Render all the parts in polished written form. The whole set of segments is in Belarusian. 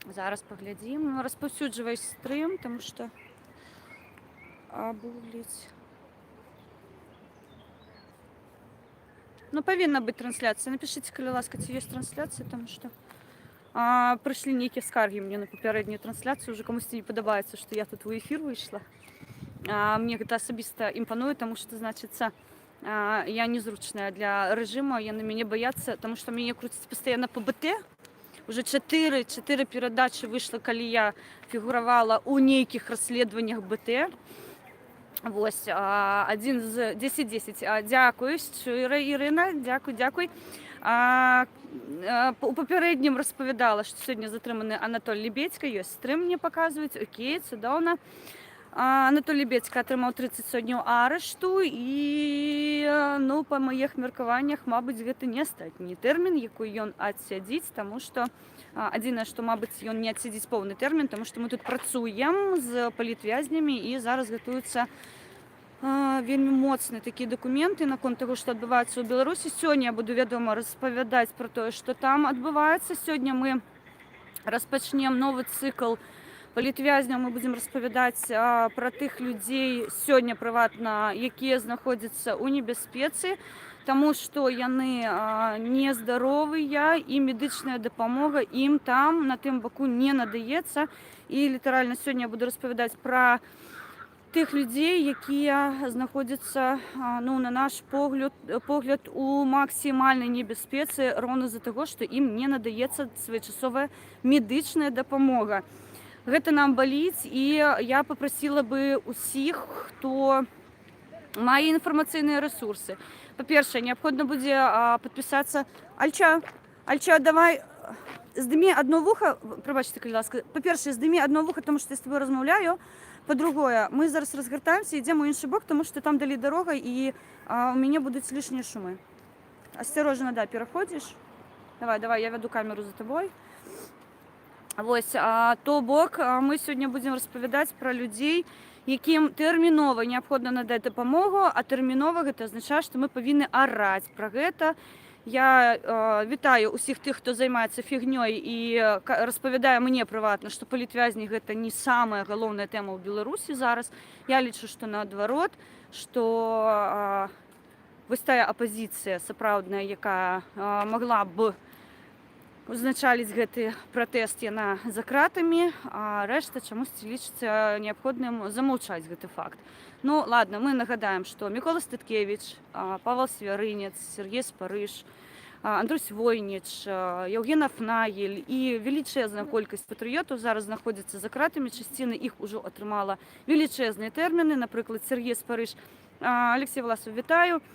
Зараз паглядзім. Распаўсюджвай стрым, таму што абугліць. Ну, павінна быць трансляцыя. Напішыце, калі ласка, ці ёсць трансляцыя, таму што прыйшлі нейкія скаргі мне на папярэднюю трансляцыю. Ужо камусьці не падабаецца, што я тут у эфір выйшла. Мне гэта асабіста імпануе, таму што, значыцца, я незручная для рэжыму, яны мяне баяцца, таму што мяне круцяць пастаянна па БТ. Ужо чатыры перадачы выйшла, калі я фігуравала ў нейкіх расследаваннях БТ. Вось, адзін з 10-10. Дзякую, шчыра, Ірына, дзякуй, дзякуй. У папярэднім распавядала, што сёння затрыманы Анатоль Лябедзька, ёсць стрым, мне паказваюць, окей, цудоўна. Анатоль Лябедзька атрымаў 30 сёння арышту і, ну, па маіх меркаваннях, мабыць, гэта не астатні тэрмін, які ён адсядзіць, таму што адзінае, што, мабыць, ён не адсядзіць поўны тэрмін, таму што мы тут працуем з палітвязнямі, і зараз гатуюцца вельмі моцныя такія дакументы наконт таго, што адбываецца ў Беларусі. Сёння я буду, вядома, распавядаць пра тое, што там адбываецца. Сёння мы распачнем новы цыкл палітвязняў, мы будзем распавядаць пра тых людзей сёння прыватна, якія знаходзяцца ў небяспецы, таму што яны нездаровыя і медычная дапамога ім там, на тым баку, не надаецца. І літаральна сёння я буду распавядаць пра тых людзей, якія знаходзяцца, ну, на наш погляд, у максімальнай небяспецы роўна з-за таго, што ім не надаецца своечасовая медычная дапамога. Гэта нам баліць, і я папрасіла бы усіх, хто мае інфармацыйныя рэсурсы. Па-першае, неабходна будзе падпісацца. Альча, Альча, давай здымі адно вуха, прабачце, калі ласка. Па-першае, здымі адно вуха, таму што я з табой размаўляю. Па-другое, мы зараз разгартаемся, ідзем у іншы бок, таму што там далей дарога і у мяне будуць лішнія шумы. Осторожно, да, пераходзіш. Давай, давай, я вяду камеру за табой. Вось, то бок, мы сёння будзем распавядаць пра людзей, якім тэрмінова неабходна надаць дапамогу, а тэрмінова — гэта азначае, што мы павінны араць пра гэта. Я вітаю усіх тых, хто займаецца фігнёй і распавядае мне прыватна, што палітвязні — гэта не самая галоўная тэма ў Беларусі зараз. Я лічу, што наадварот, што вось тая апазіцыя сапраўдная, якая магла б узначаліць гэты пратэст, яна за кратамі, а рэшта чамусьці лічыцца неабходным замаўчаць гэты факт. Ну ладно, мы нагадаем, што Мікола Статкевіч, Павел Севярынец, Сяргей Спарыш, Андрусь Войніч, Яўген Афнагель і велічэзная колькасць патрыётаў зараз знаходзяцца за кратамі. Часціна іх ужо атрымала велічэзныя тэрміны, напрыклад, Сяргей Спарыш. Аляксей Власаў, вітаю.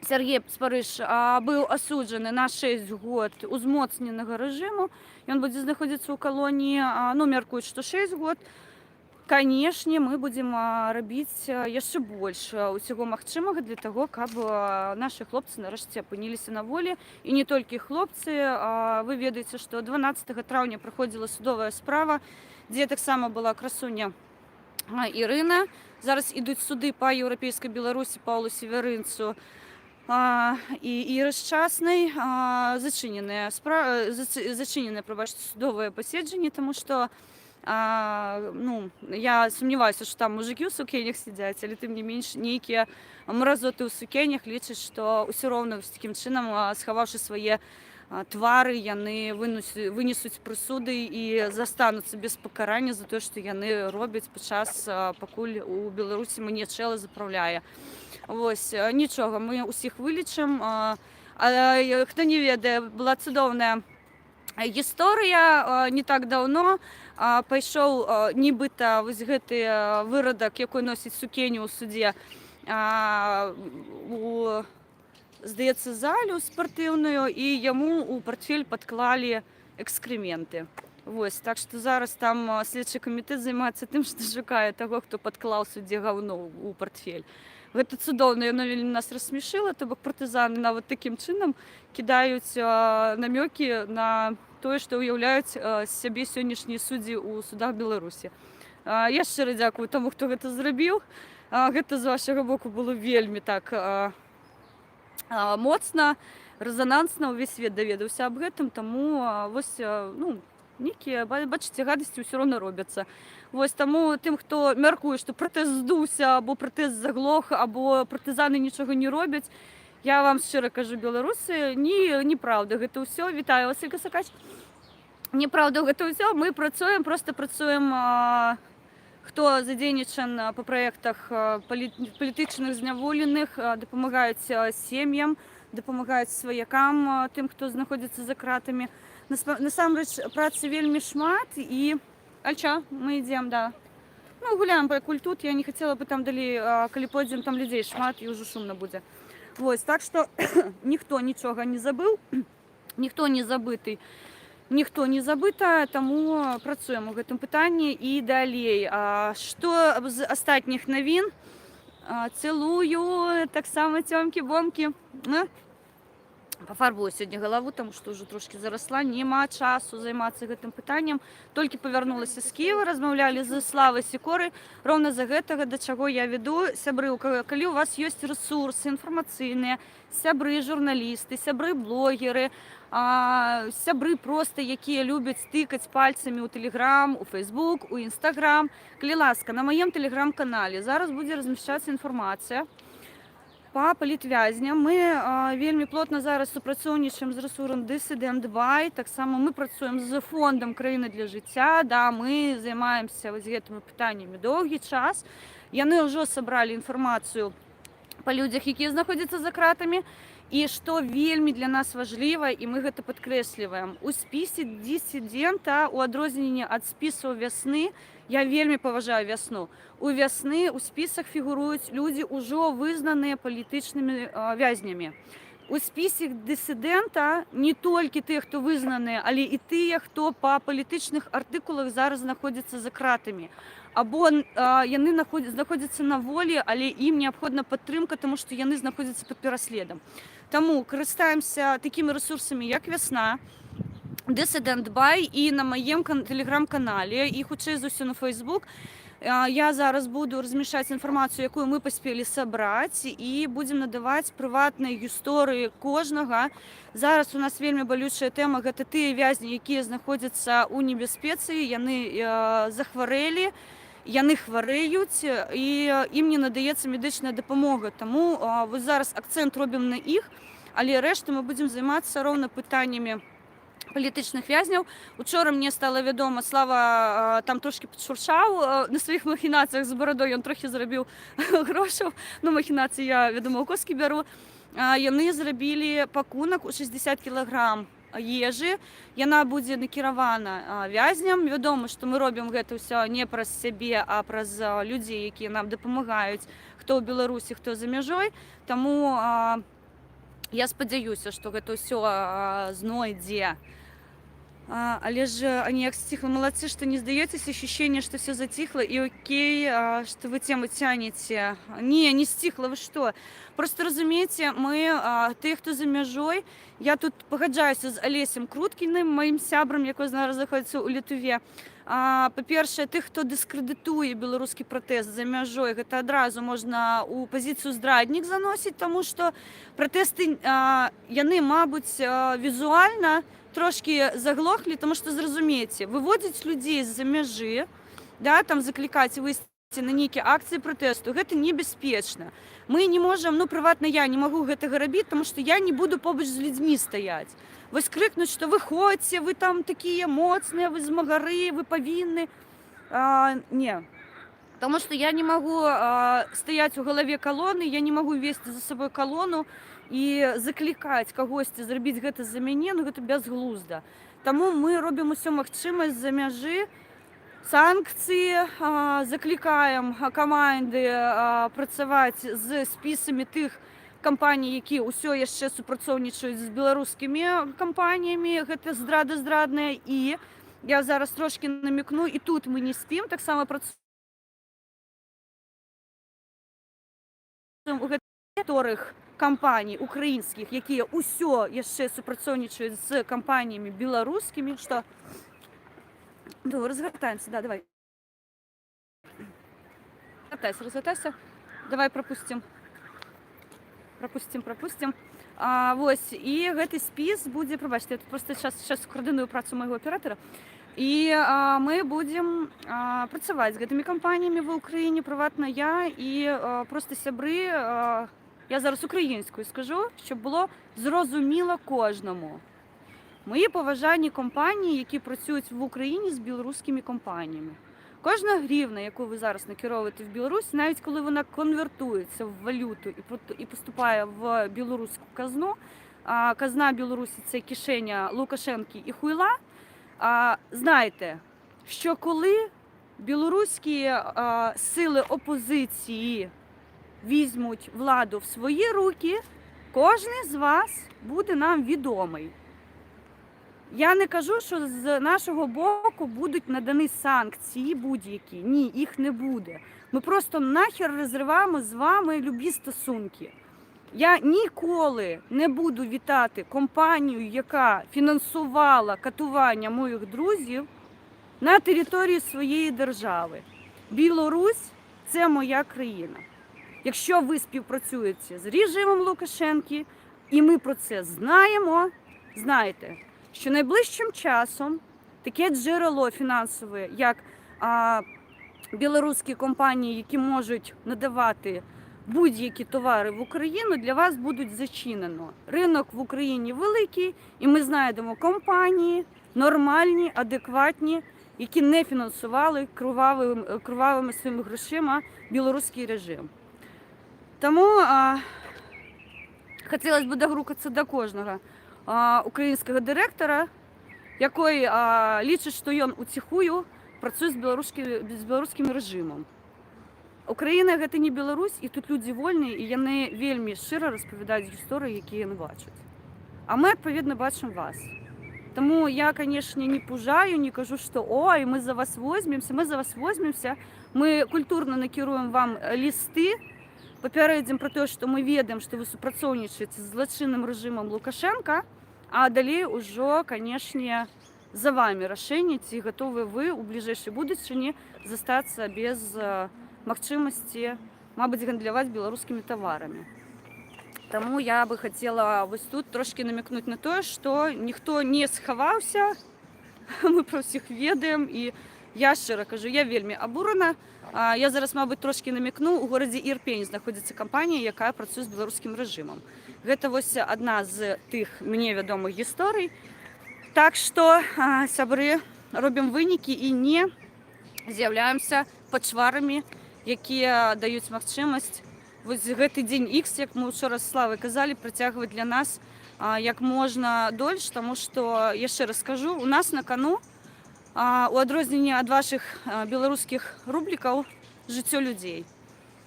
Сяргей Спарыш быў асуджаны на 6 год узмоцненага рэжыму. Ён будзе знаходзіцца ў калоніі, ну, мяркуюць, што 6 год. Канешне, мы будзем рабіць яшчэ больш усяго магчымага для таго, каб нашы хлопцы нарэшце апыніліся на волі. І не толькі хлопцы. Вы ведаеце, што 12 траўня праходзіла судовая справа, дзе таксама была красуня Ірына. Зараз ідуць суды па Еўрапейскай Беларусі, Паўлу Севярынцу і Іры Шчаснай. Зачыненае, прабачце, судовае паседжанне, таму што ну, я сумняваюся, што там мужыкі ў сукенях сядзяць, але тым не менш нейкія мразоты ў сукенях лічаць, што ўсё роўна вось такім чынам, схаваўшы свае твары, яны вынесуць прысуды і застануцца без пакарання за тое, што яны робяць падчас, пакуль у Беларусі Манічэла запраўляе. Вось, нічога, мы ўсіх вылічым. Хто не ведае, была цудоўная гісторыя не так даўно. Пайшоў нібыта вось гэты вырадак, якой носіць сукеню ў судзе, у, здаецца, залю спартыўную, і яму ў партфель падклалі экскременты. Вось, так што зараз там следчы камітэт займаецца тым, што шукае таго, хто падклаў суддзе гаўно ў партфель. Гэта цудоўна, яно вельмі нас рассмяшыла, то бок партызаны нават такім чынам кідаюць намёкі на тое, што ўяўляюць з сябе сённяшнія суддзі ў судах Беларусі. Я шчыра дзякую таму, хто гэта зрабіў. Гэта з вашага боку было вельмі так моцна, рэзанансна, увесь свет даведаўся аб гэтым, таму вось, ну, Нейкія, бачыце, гадасці ўсё роўна робяцца. Вось таму тым, хто мяркуе, што пратэст здуўся, або пратэст заглох, або партызаны нічога не робяць, я вам шчыра кажу, беларусы, не, неправда гэта ўсё. Вітаю, Василь Касакач. Неправда гэта ўсё. Мы працуем, просто працуем, хто задзейнічан па праектах палітычных зняволеных, дапамагаюць сем'ям, дапамагаюць сваякам, тым, хто знаходзіцца за кратамі. Насамрэч працы вельмі шмат і Альча, мы ідзем, да. Ну, гуляем пакуль тут, я не хацела бы там далей, калі пойдзем, там людзей шмат і ўжо шумна будзе. Вось, так што ніхто нічога не забыў, ніхто не забыты, ніхто не забыта, таму працуем у гэтым пытанні і далей. Што з астатніх навін? Цэлую, таксама цёмкі-бомкі. Пафарбую сёння галаву, таму што ўжо трошкі зарасла, няма часу займацца гэтым пытаннем. Толькі павярнулася з Кіева, размаўлялі з Славай Сікорай. Роўна за гэтага, да чаго я веду, сябры, калі у вас ёсць рэсурсы інфармацыйныя, сябры журналісты, сябры блогеры, сябры проста, якія любяць тыкаць пальцамі ў Тэлеграм, у Фейсбук, у Інстаграм, калі ласка, на маім тэлеграм-канале зараз будзе размяшчацца інфармацыя па палітвязням. Мы вельмі плотна зараз супрацоўнічаем з рэсурсам Дысідэнт Бай. Таксама мы працуем з фондам «Краіна для жыцця». Да, мы займаемся вось гэтымі пытаннямі доўгі час. Яны ўжо сабралі інфармацыю па людзях, якія знаходзяцца за кратамі. І што вельмі для нас важліва, і мы гэта падкрэсліваем, у спісе дысідэнта, у адрозненне ад спісаў «Вясны», я вельмі паважаю «Вясну», у «Вясны» у спісах фігуруюць людзі, ўжо вызнаныя палітычнымі вязнямі. У спісе дысідэнта не толькі тыя, хто вызнаныя, але і тыя, хто па палітычных артыкулах зараз знаходзіцца за кратамі. Або яны знаходзяцца на волі, але ім неабходна падтрымка, таму што яны знаходзяцца пад пераследам. Таму карыстаемся такімі рэсурсамі, як «Вясна», Дысідэнт Бай і на маім тэлеграм-канале, і хутчэй за ўсё на Фейсбук. Я зараз буду размяшчаць інфармацыю, якую мы паспелі сабраць, і будзем надаваць прыватныя гісторыі кожнага. Зараз у нас вельмі балючая тэма — гэта тыя вязні, якія знаходзяцца ў небяспецы, яны захварэлі, яны хварэюць, і ім не надаецца медычная дапамога. Таму вось зараз акцэнт робім на іх, але рэшту мы будзем займацца роўна пытаннямі палітычных вязняў. Учора мне стала вядома, Слава там трошкі падшуршаў на сваіх махінацыях з барадой, ён трохі зарабіў грошаў. Ну, махінацыі я, вядома, у коскі бяру. Яны зрабілі пакунак у 60 кілаграм ежы. Яна будзе накіравана вязням. Вядома, што мы робім гэта ўсё не праз сябе, а праз людзей, якія нам дапамагаюць, хто ў Беларусі, хто за мяжой. Таму я спадзяюся, што гэта ўсё знойдзе. Але ж они як стихло. Молодцы, что не сдаетесь, ощущение, что все затихло, и окей, что вы тему тянете. Не, не стихло, вы что? Просто разумееце, мы, тыя, хто за мяжой, я тут пагаджаюся з Алесем Круткіным, маім сябрам, які зараз знаходзіцца ў Літве. Па-першае, тых, хто дыскрэдытуе беларускі пратэст за мяжой, гэта адразу можна ў пазіцыю здраднік заносіць, таму што пратэсты, яны, мабыць, візуальна трошкі заглохлі, таму што, зразумейце, выводзіць людзей з-за мяжы, да, там заклікаць выйсці на нейкія акцыі пратэсту, гэта небяспечна. Мы не можам, ну, прыватна я не магу гэтага рабіць, таму што я не буду побач з людзьмі стаяць. Вось крыкнуць, што выходзьце, вы там такія моцныя, вы змагары, вы павінны. Не. Таму што я не магу стаяць у галаве калоны, я не магу весці за сабой калону і заклікаць кагосьці зрабіць гэта за мяне, ну, гэта бязглузда. Таму мы робім усё магчымае з-за мяжы, санкцыі, заклікаем каманды працаваць з спісамі тых кампаній, якія ўсё яшчэ супрацоўнічаюць з беларускімі кампаніямі, гэта здрада здрадная. І я зараз трошкі намекну, і тут мы не спім, таксама працуем у некаторых кампаній украінскіх, якія ўсё яшчэ супрацоўнічаюць з кампаніямі беларускімі, што. Ну, разгортаемся, да, давай. Разгортайся, разгортайся. Давай пропустим. Пропустим, пропустим. Вось, і гэты спіс будзе, прабачце, я тут просто сейчас каардыную працу майго аператара. І мы будзем працаваць з гэтымі кампаніямі ва Украіне, прыватна я і проста сябры. Я зараз українською скажу, щоб було зрозуміло кожному. Мої поважані компанії, які працюють в Україні з білоруськими компаніями. Кожна гривна, яку ви зараз накеровуєте в Білорусь, навіть коли вона конвертується в валюту і поступає в білоруську казну, а казна Білорусі — це кишеня Лукашенки і Хуйла. Знайте, що коли білоруські сили опозиції візьмуть владу в свої руки, кожен з вас буде нам відомий. Я не кажу, що з нашого боку будуть надані санкції будь-які. Ні, їх не буде. Ми просто нахер розриваємо з вами любі стосунки. Я ніколи не буду вітати компанію, яка фінансувала катування моїх друзів на території своєї держави. Білорусь — це моя країна. Якщо ви співпрацюєте з режимом Лукашенки, і ми про це знаємо, знайте, що найближчим часом таке джерело фінансове, як білоруські компанії, які можуть надавати будь-які товари в Україну, для вас будуть зачинено. Ринок в Україні великий, і ми знайдемо компанії нормальні, адекватні, які не фінансували кровавими своїми грошима білоруський режим. Тому хотілося б догрукатися до кожного українського директора, який лічить, що він утихую працює з білоруським режимом. Україна — гэта не Беларусь, і тут людзі вольныя, і яны вельмі шчыра распавядаюць гісторыі, якія яны бачаць. А мы, адпаведна, бачым вас. Таму я, конечно, не пужаю, не кажу, што ой, мы за вас возьмемся, мы за вас возьмемся. Мы культурна накіруем вам лісты, папярэдзім пра тое, што мы ведаем, што вы супрацоўнічаеце з злачынным рэжымам Лукашенко, а далей ужо, конечно, за вами рашэнне, ці гатовы вы ў бліжэйшай будучыні застацца без магчымасці, мабыць, гандляваць беларускімі таварамі. Таму я бы хацела вось тут трошкі намякнуць на тое, што ніхто не схаваўся, мы пра ўсіх ведаем, і я шчыра кажу, я вельмі абурана. Я зараз, мабыць, трошкі намякну: у горадзе Ірпень знаходзіцца кампанія, якая працуе з беларускім рэжымам. Гэта вось адна з тых мне вядомых гісторый. Так што, сябры, робім вынікі і не з'яўляемся пачварамі, якія даюць магчымасць вось гэты дзень X, як мы учора з Славай казалі, працягваць для нас як можна дольш, таму што, яшчэ раз скажу, у нас на кону, у адрозненне ад вашых беларускіх рублікаў, жыццё людзей.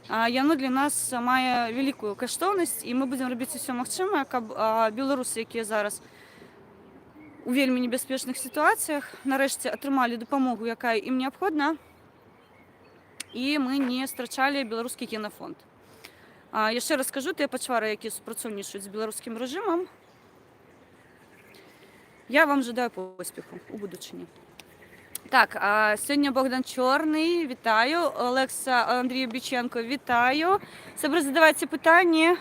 Яно для нас мае вялікую каштоўнасць, і мы будзем рабіць усё магчымае, каб беларусы, якія зараз у вельмі небяспечных сітуацыях, нарэшце атрымалі дапамогу, якая ім неабходна, і мы не страчалі беларускі генафонд. Яшчэ раз скажу, тыя пачвары, якія супрацоўнічаюць з беларускім рэжымам, я вам жадаю поспеху у будучыні. Так, сёння Богдан Чорний, вітаю. Олекса Андрій Біченко, вітаю. Сябры, задавайце пытанні.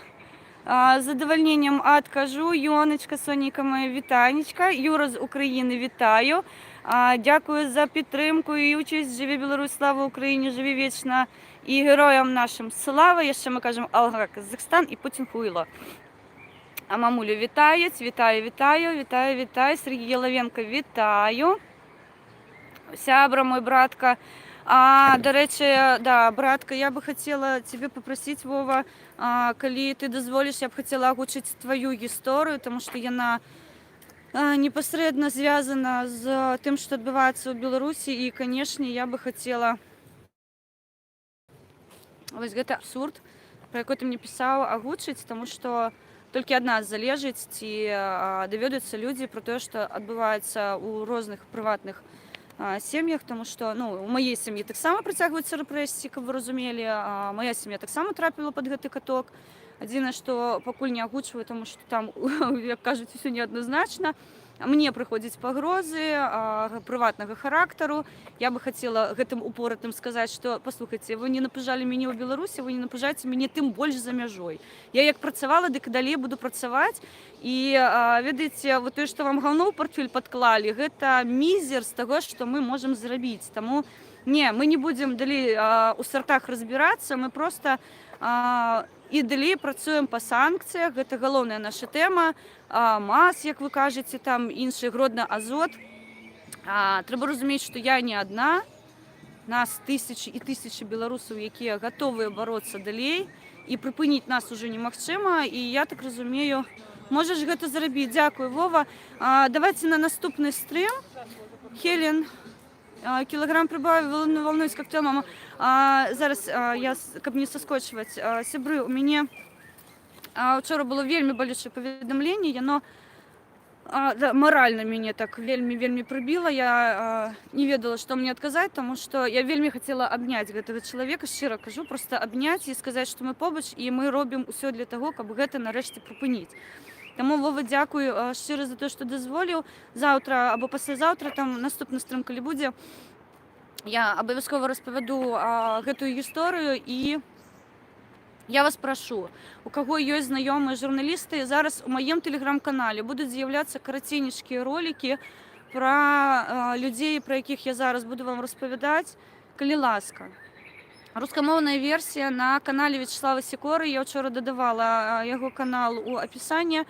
З задавальненнем адкажу. Йонечка, Сонейка моя, вітанечка. Юра з України, вітаю. Дякую за підтримку і участь. Жыве Білорусь, слава Україні, жыве вічно. І героям нашим слава. Яшчэ ми кажемо Алга Казахстан і Путін хуйло. А мамулю вітають. Вітаю, вітаю, вітаю, вітаю. Сергій Яловенко, вітаю. Сябра мой, братка. Дарэчы, да, братка, я бы хотела тебе попросить, Вова, калі ты дазволіш, я б хацела агучыць твою гісторыю, тому што яна непасрэдна звязана з тым, што адбываецца ў Беларусі, і, конечно, я бы хацела вось гэты абсурд, пра якой ты мне пісаў, агучыць, таму што толькі ад нас залежыць, ці даведаюцца людзі пра тое, што адбываецца ў розных прыватных сем'ях, тому што, ну, у маей сям'і таксама працягваюцца рэпрэсіі, каб вы разумелі, моя сям'я таксама трапіла пад гэты каток. Адзінае, што пакуль не агучваю, таму што там, як кажуць, усё неадназначна. Мне прыходзяць пагрозы прыватнага характару. Я бы хацела гэтым упоратым сказаць, што, паслухайце, вы не напужалі мяне ў Беларусі, вы не напужаеце мяне тым больш за мяжой. Я як працавала, дык і далей буду працаваць. І ведаеце, вот тое, што вам гаўно ў портфель падклалі, гэта мізер з таго, што мы можам зрабіць. Таму не, мы не будзем далей у сартах разбірацца, мы проста і далей працуем па санкцыях, гэта галоўная наша тэма. МАЗ, як вы кажаце, там іншы Гродна Азот. Трэба разумець, што я не адна. Нас тысячы і тысячы беларусаў, якія гатовыя бароцца далей, і прыпыніць нас ужо немагчыма. І я так разумею, можаш гэта зрабіць. Дзякую, Вова. Давайте на наступны стрым. Хелен, кілаграм прыбавіла, волнуюсь, как твоя мама. Зараз я, каб не соскочваць, сябры, у мяне учора было вельмі балючае паведамленне, яно да, маральна мяне так вельмі, вельмі прыбіла. Я не ведала, што мне адказаць, таму што я вельмі хацела абняць гэтага чалавека, шчыра кажу, проста абняць і сказаць, што мы побач і мы робім усё для таго, каб гэта нарэшце прыпыніць. Таму, Вова, дзякую шчыра за то, што дазволіў. Заўтра або паслязаўтра, там наступны стрым, калі будзе, я абавязкова распавяду гэтую гісторыю. І я вас прашу, у каго ёсць знаёмыя журналісты, зараз у маім тэлеграм-канале будуць з'яўляцца караценечкія ролікі пра людзей, пра якіх я зараз буду вам распавядаць, калі ласка. Рускамоўная версія на канале Вячаслава Сікоры. Я учора дадавала яго канал у апісанне.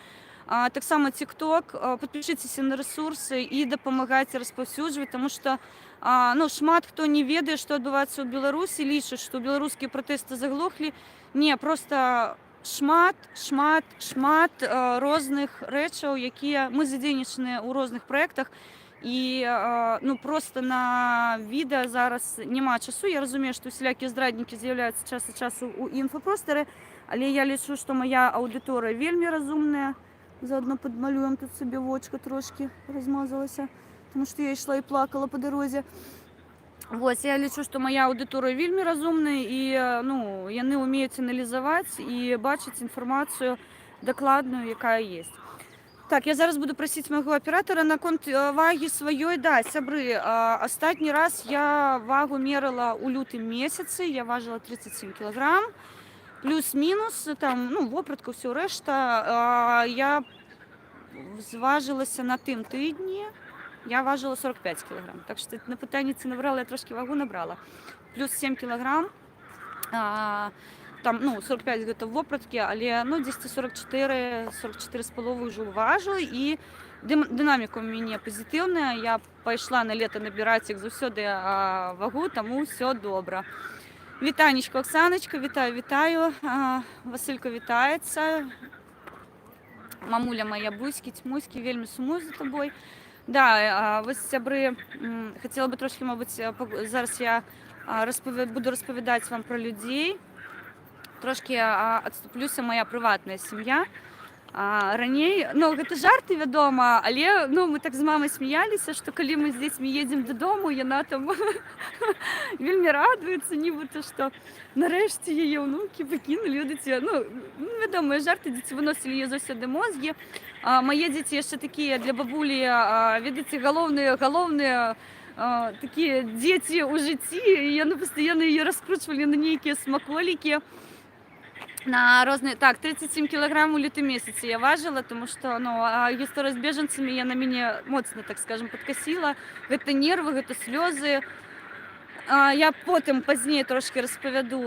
Таксама TikTok. Падпішыцеся на рэсурсы і дапамагайце распаўсюджваць, таму што ну, шмат хто не ведае, што адбываецца ў Беларусі, лічыць, што беларускія пратэсты заглохлі. Не, проста шмат, шмат, шмат розных рэчаў, якія мы задзейнічаныя ў розных праектах. І ну, проста на відэа зараз няма часу. Я разумею, што усялякія здраднікі з'яўляюцца час ад часу ў інфапростары, але я лічу, што моя аўдыторыя вельмі разумная. Заодно падмалюем тут сабе вочка, трошкі размазалася, тому што я ішла і плакала па дарозе. Вось, я лічу, што моя аўдыторыя вельмі разумная і ну, яны ўмеюць аналізаваць і бачыць інфармацыю дакладную, якая есть. Так, я зараз буду прасіць майго аператара наконт вагі сваёй. Да, сябры, астатні раз я вагу мерала ў лютым месяцы, я важыла 37 кілаграм, плюс-мінус, там, ну, вопратка, ўсё рэшта. Я зважылася на тым тыдні, я важыла 45 кілаграм. Так што на пытанне, ці набрала я трошкі вагу, набрала. Плюс 7 кілаграм. Там, ну, 45 гэта ў вопратке, але, ну, 10 44, 44 з паловай ўжо важу, і дынаміка ў мяне пазітыўная. Я пайшла на лета набіраць, як заўсёды, вагу, таму ўсё добра. Вітанечка, Оксаночка, вітаю, вітаю. Василько вітаецца. Мамуля моя, бузькі, цьмуські, вельмі сумую за табой. Да, вось, сябры, хацела бы трошкі, мабыць, зараз я буду распавядаць вам пра людзей. Трошкі адступлюся, моя прыватная сям'я. Раней, ну, гэта жарты, вядома, але, ну, мы так з мамай смяяліся, што калі мы з дзецьмі едзем дадому, яна там вельмі радуецца, нібыта што нарэшце яе ўнукі пакінулі, ведаеце, ну, вядомыя жарты, дзеці выносілі яе заўсёды мозгі. Мае дзеці яшчэ такія для бабулі, ведаеце, галоўныя, галоўныя такія дзеці ў жыцці, і яны пастаянна яе раскручвалі на нейкія смаколікі. На розныя. Так, 37 кілаграм у лютым месяцы я важыла, тому што, ну, гісторыя з бежанцамі, яна мяне моцна, так скажем, падкасіла. Гэта нервы, гэта слёзы. Я потым пазней трошкі распавяду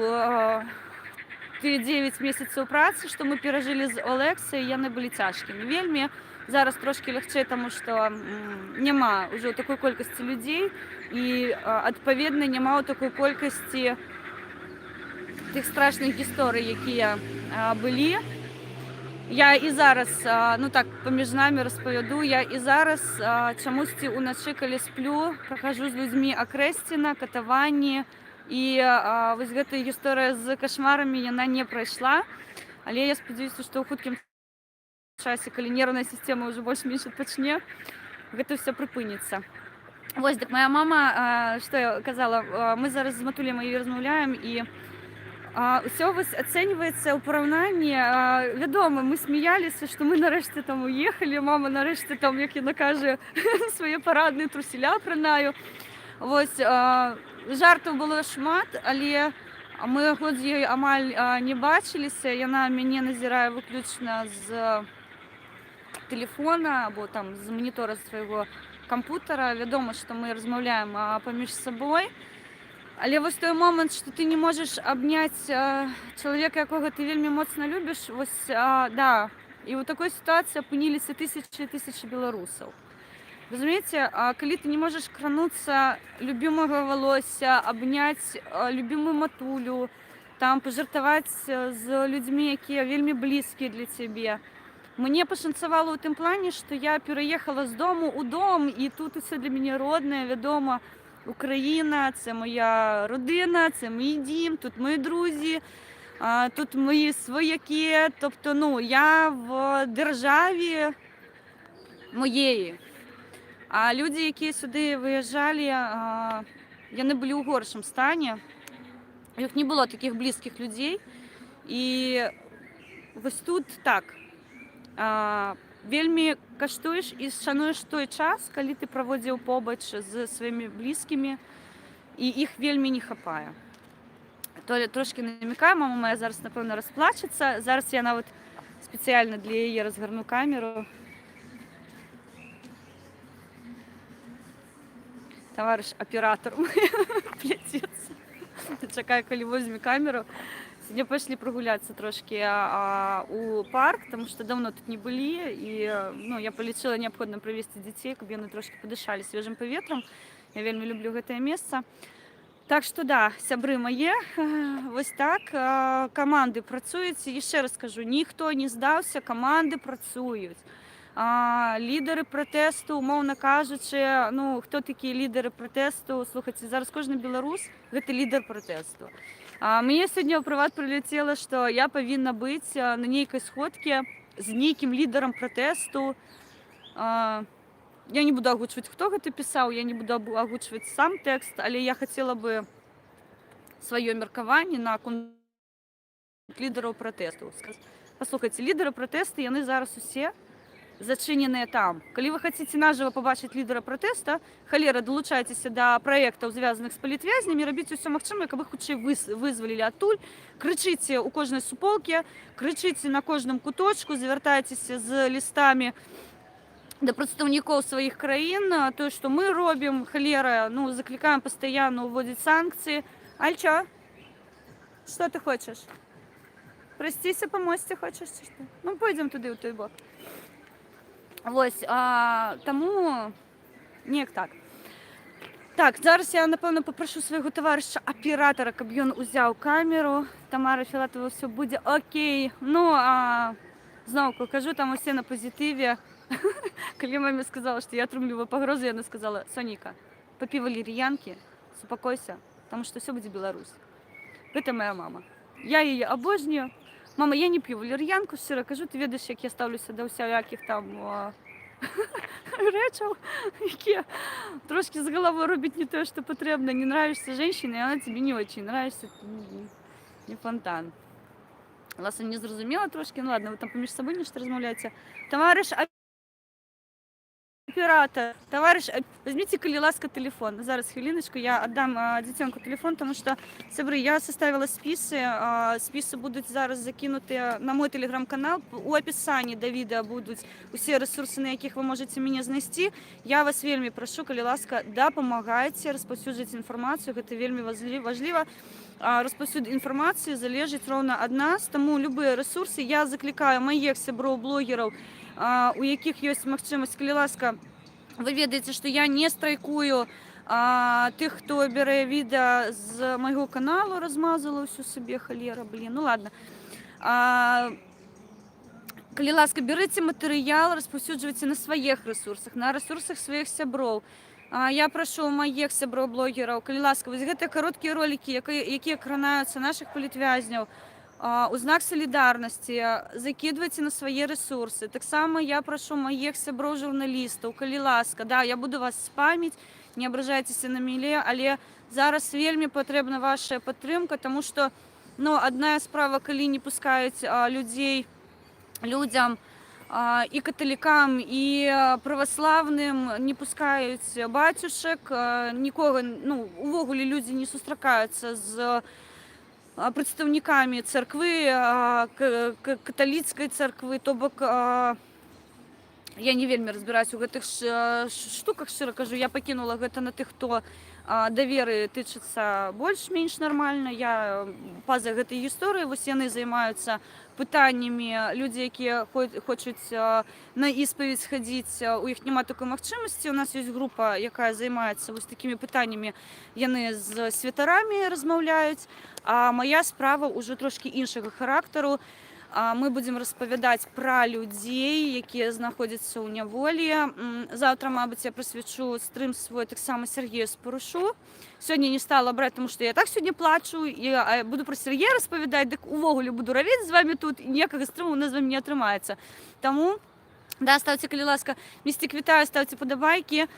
тыя 9 месяцаў працы, што мы перажылі з Олексай, яны былі цяжкімі вельмі. Зараз трошкі лягчэй, таму што няма ўжо такой колькасці людзей і, адпаведна, няма ў такой колькасці тых страшных гісторый, якія былі. Я і зараз, ну так, паміж намі распавяду, я і зараз чамусьці ўначы, калі сплю, прахажу з людзьмі Акрэсціна, катаванні, і вось гэтая гісторыя з кашмарамі, яна не прайшла. Але я спадзяюся, што ў хуткім часе, калі нервная сістэма ўжо больш-менш адпачне, гэта ўсё прыпыніцца. Вось, дык моя мама, што я казала, мы зараз з матуляй маёй размаўляем, і Усё вось ацэньваецца ў параўнанні. Вядома, мы смяяліся, што мы нарэшце там уехалі, мама нарэшце там, як яна кажа, свае парадныя труселя апранаю. Вось, жартаў было шмат, але мы год з ёй амаль не бачыліся. Яна мяне назірае выключна з тэлефона або там з манітора свайго кампутара. Вядома, што мы размаўляем паміж сабой. Але вось той момант, што ты не можаш абняць чалавека, якога ты вельмі моцна любіш, вось, да. І ў такой сітуацыі апыніліся тысячы і тысячы беларусаў. Разумееце, калі ты не можаш крануцца любімага валосся, абняць любімую матулю, там пажартаваць з людзьмі, якія вельмі блізкія для цябе. Мне пашанцавала ў тым плане, што я пераехала з дому ў дом, і тут усё для мяне роднае, вядома, Україна, це моя родина, це мій дім, тут мої друзі, тут мої свояки. Тобто, ну, я в державі моєї. А люди, які сюди виїжджали, яны былі ў горшым стане. У іх не было такіх блізкіх людзей. І вось тут так. Вельмі каштуеш і шануеш той час, калі ты праводзіў побач з сваімі блізкімі, і іх вельмі не хапае. Толя трошкі намікае, мама моя зараз, напэўна, расплачацца. Зараз я нават спецыяльна для яе разгарну камеру. Таварыш аператар пляцецца. Чакаю, калі возьме камеру. Сёння пайшлі прагуляцца трошкі у парк, таму што даўно тут не былі, і, ну, я палічыла неабходна правесці дзяцей, каб яны трошкі падышалі свежым паветрам. Я вельмі люблю гэтае месца. Так што да, сябры мае, вось так, каманды працуюць. І яшчэ раз скажу, ніхто не здаўся, каманды працуюць. Лідары пратэсту, умоўна кажучы, ну, хто такія лідары пратэсту? Слухайце, зараз кожны беларус гэта лідар пратэсту. Мне сёння ў прыват прыляцела, што я павінна быць на нейкай сходке з нейкім лідарам пратэсту. Я не буду агучваць, хто гэта пісаў, я не буду агучваць сам тэкст, але я хацела бы сваё меркаванне наконт лідараў пратэсту. Паслухайце, лідары пратэсту, яны зараз усе зачыненыя там. Калі вы хочаце нажыва пабачыць лідара пратэста, халера, далучайцеся да праектаў, звязаных з палітвязнямі, рабіце ўсё магчымае, каб іх хутчэй вызвалілі адтуль, крычыце ў кожнай суполке, крычыце на кожным куточку, звяртайцеся з лістамі да прадстаўнікоў сваіх краін, тое, што мы робім, халера, ну, заклікаем пастаянна ўводзіць санкцыі. Альча, што ты хочаш? Прайсціся па мосце хочаш ці што? Ну, пойдзем туды, ў той бок. Вось, таму неяк так. Так, зараз я, напэўна, папрашу свайго таварыша аператара, каб ён узяў камеру. Тамара Філатава, ўсё будзе окей. Ну, зноўку кажу, там усе на пазітыве. Калі маме сказала, што я атрымліваю пагрозы, яна сказала: «Соніка, папі валер'янкі, супакойся, таму што ўсё будзе Беларусь». Гэта моя мама. Я яе абожнюю. Мама, я не п'ю валер'янку, шчыра кажу, ты ведаеш, як я стаўлюся да ўсялякіх там рэчаў, якія трошкі з галавой робяць не тое, што патрэбна. Не нравишься женщине, она тебе не очень нравишься, не фонтан. Власне, не зразумела трошкі, ну ладно, вы там паміж сабой нешта размаўляеце. Таварыш аператар, таварыш, возьмите, калі ласка, телефон. Зараз, хвіліначку, я аддам дзіцёнку телефон, тому што, сябры, я составила спісы, спісы будуць зараз закінутыя на мой тэлеграм-канал. У апісанні да відэа будуць усе рэсурсы, на якіх вы можаце мяне знайсці. Я вас вельмі прашу, калі ласка, дапамагайце, распаўсюджвайце інфармацыю, гэта вельмі важліва. Распаўсюд інфармацыі залежыць роўна ад нас, таму любыя рэсурсы, я заклікаю маіх сяброў блогераў, у якіх ёсць магчымасць, калі ласка, вы ведаеце, што я не страйкую тых, хто бярэ відэа з майго каналу, размазала ўсю сабе, халера, блин, ну ладно. Калі ласка, бярыце матэрыял, распаўсюджвайце на сваіх рэсурсах, на рэсурсах сваіх сяброў. Я прашу маіх сяброў блогераў, калі ласка, вось гэтыя кароткія ролікі, якія кранаюцца нашых палітвязняў, у знак салідарнасці закідвайце на свае рэсурсы. Таксама я прашу маіх сяброў журналістаў, калі ласка, да, я буду вас спаміць, не абражайцеся на мяне, але зараз вельмі патрэбна ваша падтрымка, таму што Ну, адна справа, калі не пускаюць людзей, людзям, і каталікам, і праваслаўным не пускаюць бацюшак, нікога, ну, увогуле людзі не сустракаюцца з прадстаўнікамі царквы, каталіцкай царквы, то бок я не вельмі разбіраюсь у гэтых штуках, шчыра кажу, я пакінула гэта на тых, хто да веры тычыцца больш-менш нармальна. Я па-за гэтай гісторыі, вось яны займаюцца пытаннямі, людзі, якія хочуць на іспаведзь схадзіць, у іх няма такой магчымасці. У нас ёсць група, якая займаецца вось такімі пытаннямі, яны з святарамі размаўляюць, а мая справа ўжо трошкі іншага характару. Мы будзем распавядаць пра людзей, якія знаходзяцца ў няволі. Заўтра, мабыць, я прысвячу стрым свой таксама Сяргею Спарышу. Сёння не стала браць, таму што я так сёння плачу, і буду пра Сяргея распавядаць, дык увогуле буду равець з вамі тут, і ніякага стрыму у нас з вамі не атрымаецца. Таму, да, стаўце, калі ласка, Місцік, вітаю, стаўце падабайкі.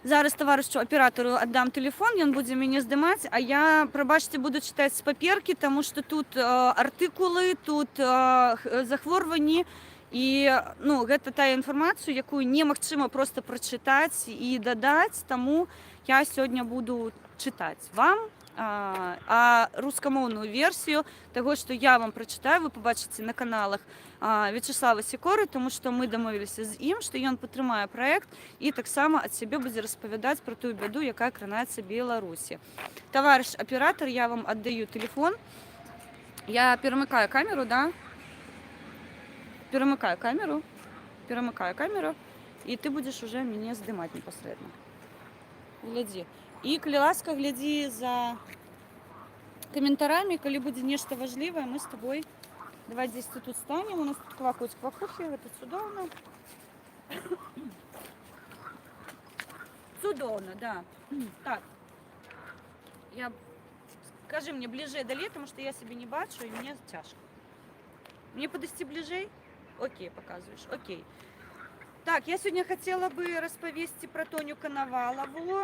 Зараз таварышу аператару аддам тэлефон, ён будзе мяне здымаць, а я, прабачце, буду чытаць з паперкі, таму што тут артыкулы, тут захворванні, і, ну, гэта тая інфармацыя, якую немагчыма проста прачытаць і дадаць, таму я сёння буду чытаць вам, а рускамоўную версію таго, што я вам прачытаю, вы пабачыце на каналах Вячаслава Сікоры, таму што мы дамовіліся з ім, што ён падтрымае праект і таксама ад сябе будзе распавядаць пра тую бяду, якая кранаецца Беларусі. Таварыш аператар, я вам аддаю тэлефон. Я перамыкаю камеру, да? Перамыкаю камеру, перамыкаю камеру, і ты будзеш ужо мяне здымаць непасрэдна. Глядзі. І, калі ласка, глядзі за каментарамі, калі будзе нешта важлівае, мы з табой. Давай дзесьці тут станем. У нас тут квакаюць квакухі, гэта цудоўна. Цудоўна, да. Так. Скажы мне бліжэй далей, таму што я сябе не бачу і мне цяжка. Мне падысці бліжэй? Окей, паказваеш. Окей. Так, я сёння хацела бы распавесці пра Тоню Канавалаву.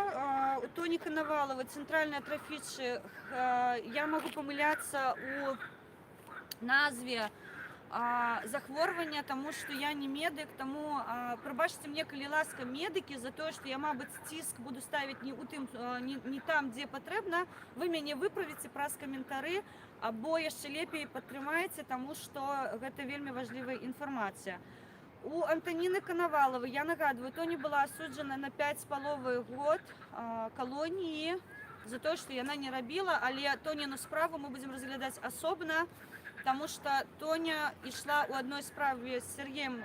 У Тоні Канавалавай цэнтральны атрафічны, я магу памыляцца у назве захворвання, таму што я не медык, таму прабачце мне, калі ласка, медыкі, за тое, што я, мабыць, ціск буду ставіць не, у тым, не там, дзе патрэбна. Вы мяне выправіце праз каментары, або яшчэ лепей падтрымаеце, таму што гэта вельмі важлівая інфармацыя. У Антаніны Канавалавай, я нагадваю, Тоня была асуджана на 5,5 год калоніі за тое, што яна не рабіла, але Тоніну справу мы будзем разглядаць асобна, таму што Тоня ішла ў адной справе з Сяргеем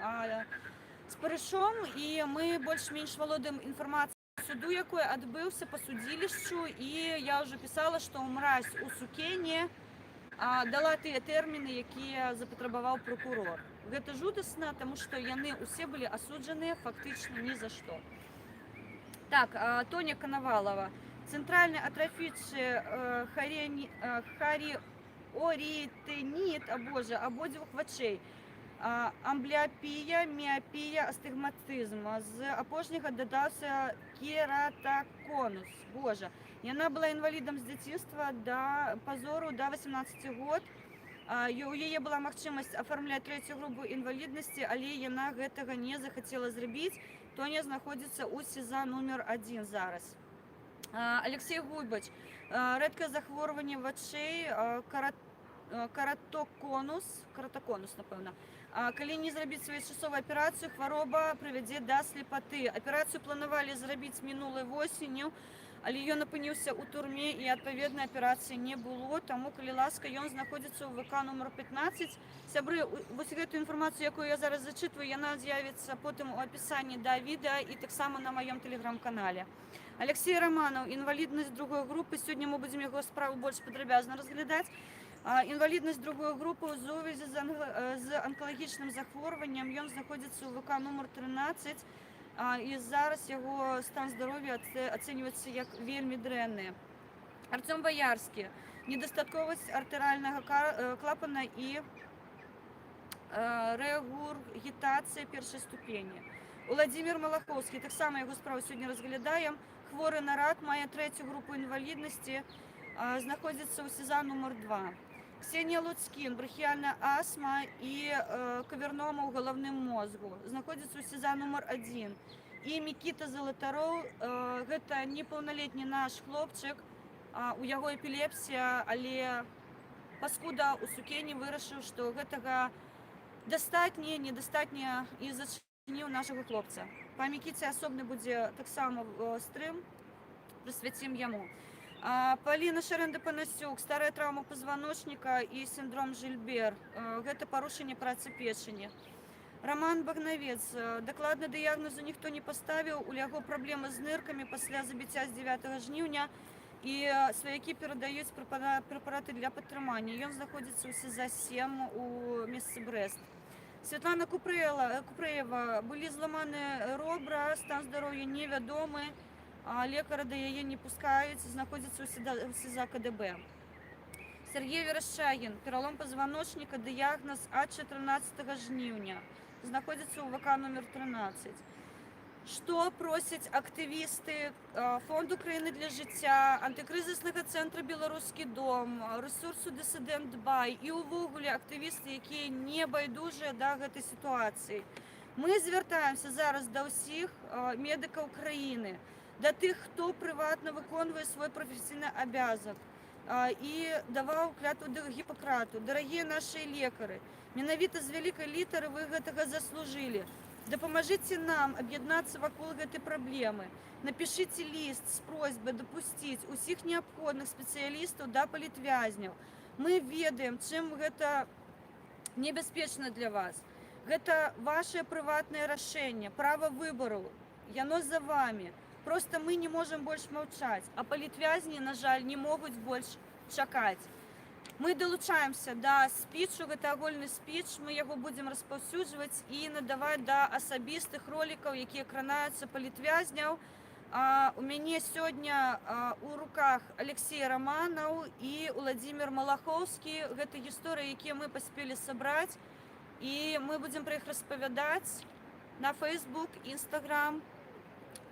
Спарышом, і мы больш-менш валодаем інфармацыяй суду, якой адбыўся па судзілішчу, і я ўжо пісала, што мразь у сукене дала тыя тэрміны, якія запатрабаваў пракурор. Гэта жудасна, таму што яны ўсе былі асуджаныя фактычна ні за што. Так, Тоня Канавалава. Цэнтральны атрафічны хариоритиніт, а боже, абодвух вачэй. Амбліапія, міапія, астыгматызм. З апошняга дадаўся кератаконус. Боже. Яна была інвалідам з дзяцінства да пазору да 18 год. У яе была магчымасць афармляць трэцюю групу інваліднасці, але яна гэтага не захацела зрабіць. Тоня знаходзіцца ў СІЗА нумар 1 зараз. Аляксей Гуйбач. Рэдкае захворванне вачэй, каратоконус, каратаконус, напэўна. Калі не зрабіць своечасовую аперацыю, хвароба прывядзе да слепаты. Аперацыю планавалі зрабіць мінулай восенню, але ён апыніўся ў турме, і адпаведнай аперацыі не было, таму, калі ласка, ён знаходзіцца ў ВК нумар 15. Сябры, вось гэту інфармацыю, якую я зараз зачытваю, яна з'явіцца потым у апісанні да відэа і таксама на маём тэлеграм-канале. Аляксей Раманаў, інваліднасць другой групы. Сёння мы будзем яго справу больш падрабязна разглядаць. Інваліднасць другой групы ў сувязі з анкалагічным захворваннем. Ён знаходзіцца ў ВК нумар 13. І зараз яго стан здароўя ацэньваецца як вельмі дрэнны. Арцём Баярскі. Недастатковасць артэрыяльнага клапана і рэгургітацыя першай ступені. Уладзімір Малахоўскі, таксама яго справу сёння разглядаем. Хворы на рак, мае трэцюю групу інваліднасці, знаходзіцца ў СІЗА нумар 2. Ксенія Луцкін, брахіяльная астма і кавернома ў галаўным мозгу. Знаходзіцца ў СІЗА нумар 1. І Мікіта Залатароў, гэта непаўналетні наш хлопчык, у яго эпілепсія, але паскуда ў сукене вырашыў, што гэтага дастатня, недастатня, і зачыніў нашага хлопца. Па Мікіце асобны будзе таксама стрым, прысвяцім яму. Паліна Шарэнда Панасюк, старая траўма позвоночника і синдром Жильбер. Гэта парушэнне працы печені. Роман Багнавец, дакладна дыягназу ніхто не паставіў, у яго праблемы з ныркамі пасля забіцця з 9 жніўня, і сваякі перадаюць прэпараты для падтрымання. Ён знаходзіцца ў СІЗА 7 у месцы Брэст. Святлана Купрэева, былі зламаны робра, стан здароўя невядомы, а лекара да яе не пускаюць, знаходзіцца ў СІЗА КДБ. Сяргей Верашчагін, пералом позвоночника, дыягназ ад 14 жніўня. Знаходзіцца ў УВК нумар 13. Што просяць актывісты Фонду «Краіны для жыцця», антыкрызіснага цэнтра «Беларускі дом», рэсурсу «Дысідэнт Бай» і ўвогуле актывісты, якія не байдужыя да гэтай сітуацыі? Мы звяртаемся зараз да ўсіх медыкаў краіны, да тых, хто прыватна выконвае свой прафесійны абавязак і даваў клятву Гіпакрату. Дарагія нашы лекары, менавіта з вялікай літары вы гэтага заслужылі. Дапамажыце нам аб'яднацца вакол гэтай праблемы. Напішыце ліст з просьбай дапусціць усіх неабходных спецыялістаў да палітвязняў. Мы ведаем, чым гэта небяспечна для вас. Гэта ваше прыватнае рашэнне, права выбару. Яно за вами. Проста мы не можам больш маўчаць, а палітвязні, на жаль, не могуць больш чакаць. Мы далучаемся да спічу, гэта агульны спіч, мы яго будзем распаўсюджваць і надаваць да асабістых ролікаў, якія кранаюцца палітвязняў. У мяне сёння у руках Аляксей Раманаў і Уладзімір Малахоўскі. Гэта гісторыі, якія мы паспелі сабраць, і мы будзем пра іх распавядаць на Facebook, Instagram,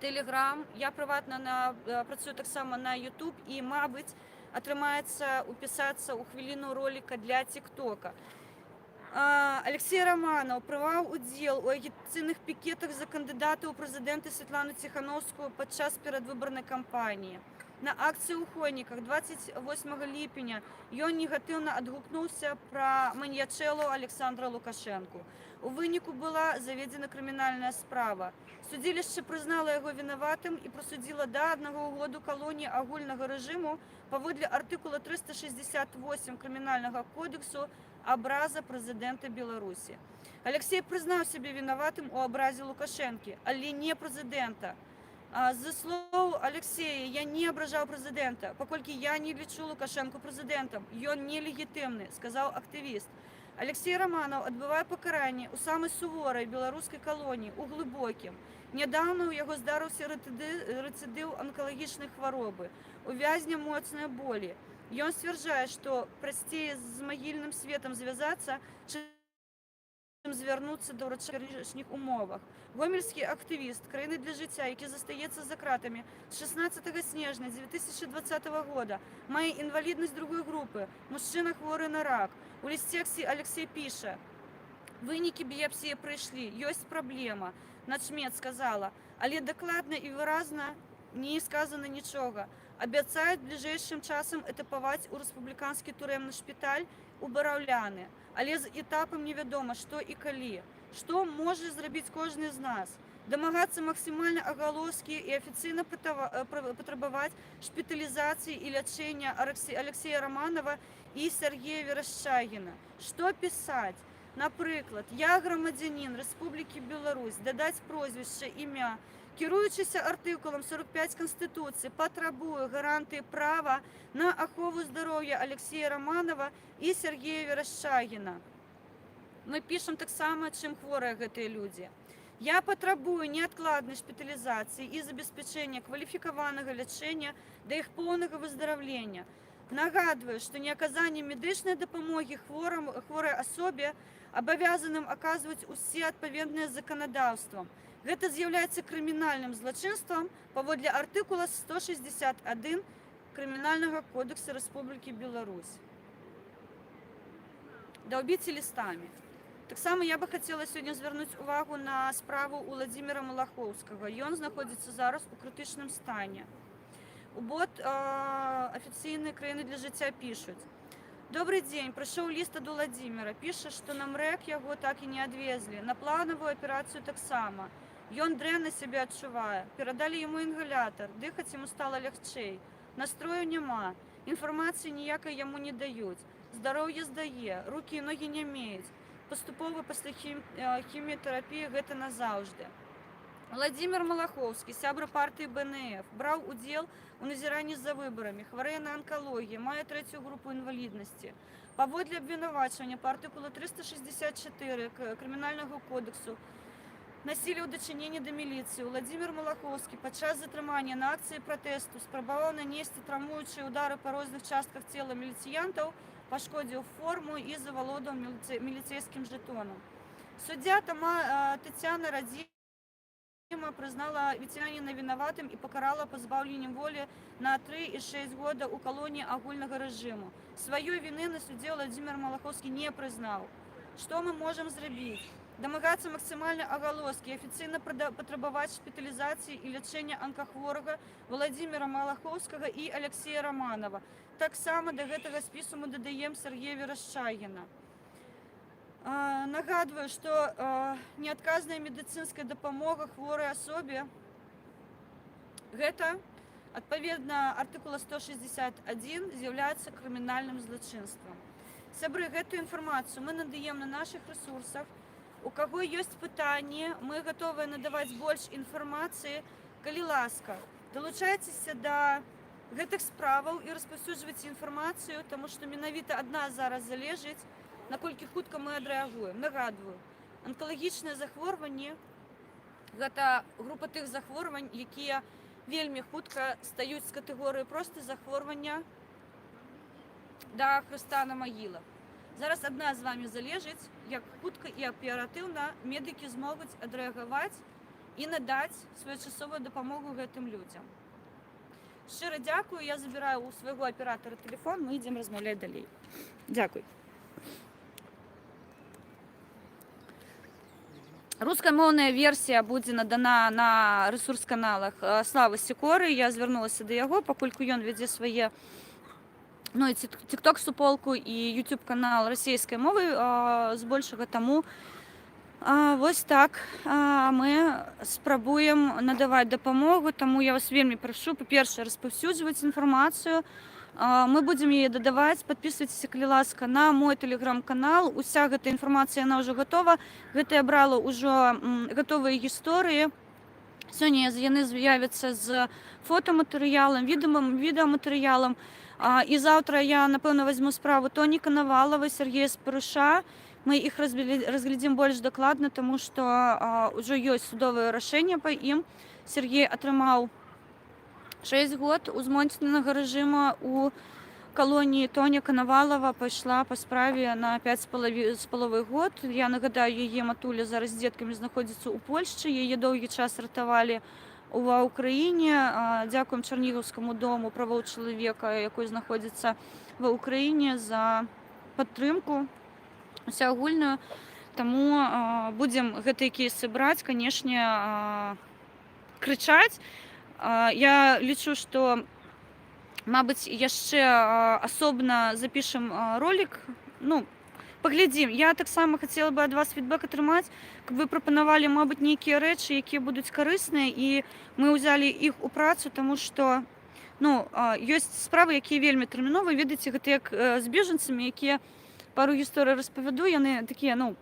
Telegram. Я прыватна працую таксама на YouTube і, мабыць, атрымаецца упісацца ў хвіліну роліка для ТікТока. Аляксей Раманаў прымаў удзел у агітацыйных пікетах за кандыдата ў прэзідэнты Святлану Ціханоўскую падчас перадвыбарнай кампаніі. На акцыі ў Хойніках 28 ліпеня ён негатыўна адгукнуўся пра маньячэлу Аляксандра Лукашэнку. У выніку была заведзена крымінальная справа. Судзілішча прызнала яго вінаватым і прысудзіла да 1 году калоніі агульнага рэжыму паводле артыкула 368 Крымінальнага кодэксу «Абраза прэзідэнта Беларусі». Аляксей прызнаў сябе вінаватым у абразе Лукашэнкі, але не прэзідэнта. З слоў Аляксея: «Я не абражаў прэзідэнта, паколькі я не лічу Лукашэнку прэзідэнтам. Ён нелегітымны», — сказаў актывіст. Аляксей Раманаў адбывае пакаранне ў самай суворай беларускай калоніі, у Глыбокім. Нядаўна ў яго здарыўся рэцыдыў анкалагічнай хваробы. У вязня моцныя болі. Ён сцвярджае, што прасцей з магільным светам звязацца, чым звярнуцца да ўрача ў цяперашніх умовах. Гомельскі актывіст «Краіны для жыцця», які застаецца за кратамі з 16 снежня 2020 года, мае інваліднасць другой групы, мужчына, хворы на рак. У лісце Аляксей піша: «Вынікі біяпсіі прыйшлі, ёсць праблема. Начмед сказала, але дакладна і выразна не сказана нічога. Абяцаюць бліжэйшым часам этапаваць у рэспубліканскі турэмны шпіталь у Бараўляны. Але з этапам невядома, што і калі. Што можа зрабіць кожны з нас? Дамагацца максімальнай агалоскі і афіцыйна патрабаваць шпіталізацыі і лячэння Аляксея Раманава і Сяргея Верашчагіна. Што пісаць? Напрыклад, я грамадзянін Рэспублікі Беларусь, дадаць прозвішча, імя, кіруючыся артыкулам 45 Канстытуцыі, патрабую гарантыі права на ахову здароўя Аляксея Раманава і Сяргея Верашчагіна». Мы пішам таксама, чым хворыя гэтыя людзі. «Я патрабую неадкладнай шпіталізацыі і забеспячэння кваліфікаванага лячэння да іх поўнага выздараўлення. Нагадваю, што неаказанне медычнай дапамогі хворай асобе, абавязаным аказваць усе адпаведныя заканадаўствам. Гэта з'яўляецца крымінальным злачынствам паводле артыкула 161 Крымінальнага кодэкса Рэспублікі Беларусь». Даўбіце лістамі. Таксама я бы хацела сёння звярнуць увагу на справу Уладзіміра Малахоўскага. Ён знаходзіцца зараз у крытычным стане. У бот афіцыйнай «Краіны для жыцця» пішуць: «Добрый дзень, прыйшоў ліст ад Уладзіміра. Піша, што на МРЭК яго так і не адвезлі. На планавую аперацыю таксама. Ён дрэнна сябе адчувае. Перадалі яму інгалятар. Дыхаць яму стала лягчэй. Настрою няма. Інфармацыі ніякай яму не даюць. Здароўе здае, рукі і ногі нямеюць. Паступова пасля хіміятэрапіі гэта назаўжды». Уладзімір Малахоўскі, сябра партыі БНФ, браў удзел у назіранні за выбарамі, хварэе на анкалогію, мае трэцюю групу інваліднасці. Паводле абвінавачвання па артыкулу 364 Крымінальнага кодексу, насилие ў дачыненні да міліцыі, Уладзімір Малахоўскі падчас затрымання на акцыі пратэсту спрабаваў нанесці траўмуючыя ўдары па розных частках цела міліцыянтаў, пашкодзіў форму і завалодаў міліцэйскім жэтонам. Суддзя Таццяна Радзіма прызнала віцяніна вінаватым і пакарала пазбаўленнем волі на 3,6 года ў калоніі агульнага рэжыму. Сваёй віны на судзе Уладзімір Малахоўскі не прызнаў. Што мы можам зрабіць? Дамагацца максімальнай агалоскі, афіцыйна патрабаваць шпіталізацыі і лячэння анкахворага Уладзіміра Малахоўскага і Аляксея Раманава. Таксама да гэтага спісу мы дадаем Сяргея Верашчагіна. Нагадваю, што неадказная медыцынская дапамога хворай асобе — гэта адпаведна артыкула 161 з'яўляецца крымінальным злачынствам. Сябры, гэтую інфармацыю мы надаем на нашых рэсурсах. У каго ёсць пытанні, мы гатовыя надаваць больш інфармацыі. Калі ласка, далучайцеся да гэтых справаў і распаўсюджвайце інфармацыю, таму што менавіта ад нас зараз залежыць, наколькі хутка мы адрэагуем. Нагадваю, анкалагічнае захворванне — гэта група тых захворвань, якія вельмі хутка стаюць з катэгорыі проста захворвання да хрыста на магілах. Зараз ад нас з вами залежыць, як хутка і аператыўна медыкі змогуць адрэагаваць і надаць своечасовую дапамогу гэтым людзям. Шчыра дзякую, я забіраю у свайго аператара тэлефон, мы ідзем размаўляць далей. Дзякуй. Рускамоўная версія будзе надана на рэсурс-каналах Славы Сікоры. Я звярнулася да яго, паколькі ён вядзе свае, ну, і TikTok суполку, і YouTube канал расійскай мовы збольшага, таму вось так мы спрабуем надаваць дапамогу, таму я вас вельмі прашу, па-першае, распаўсюджваць інфармацыю. Мы будзем яе дадаваць. Падпісвайцеся, калі ласка, на мой тэлеграм-канал. Уся гэта інфармацыя, яна ўжо гатова. Гэта я брала ўжо гатовыя гісторыі. Сёння яны з'явяцца з фотаматэрыялам, відэаматэрыялам. І заўтра я, напэўна, возьму справу Тоні Канавалава, Сяргея Спарыша. Мы іх разглядзім больш дакладна, таму што ўжо ёсць судовае рашэнне па ім. Сяргей атрымаў 6 год узмоцненага рэжыма у калоніі. Тоня Канавалава пайшла па справе на 5 з паловай год. Я нагадаю, яе матуля зараз з дзеткамі знаходзіцца ў Польшчы, яе доўгі час ратавалі ва Ўкраіне. Дзякуем Чарнігаўскаму дому правоў чалавека, якой знаходзіцца ва Ўкраіне, за падтрымку усеагульную. Таму будзем гэтыя кейсы браць, канешне, крычаць. Я лічу, што, мабыць, яшчэ асобна запішам ролик. Ну, паглядзім. Я таксама хацела бы ад вас фідбэк атрымаць, каб вы прапанавалі, мабыць, нейкія рэчы, якія будуць карысныя, і мы ўзялі іх у працу, таму што, ну, ёсць справы, якія вельмі тэрміновыя. Ведаеце, гэта як з бежанцамі, якія, пару гісторый распавяду, яны такія, ну,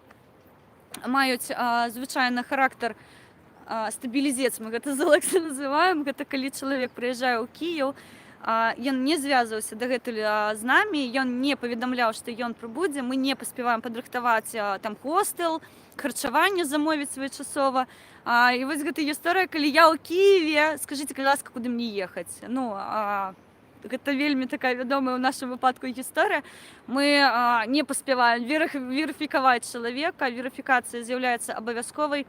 маюць звычайна характар стабілізец, мы гэта з Алексай называем. Гэта калі чалавек прыязджае ў Кіеў, ён не звязваўся дагэтуль з намі, ён не паведамляў, што ён прыбудзе, мы не паспяваем падрыхтаваць там хостэл, харчаванне замовіць своечасова. І вось гэта гісторыя, калі я ў Кіеве, скажыце, калі ласка, куды мне ехаць? Ну, гэта вельмі такая вядомая ў нашым выпадку гісторыя. Мы не паспяваем верыфікаваць чалавека, верыфікацыя з'яўляецца абавязковай.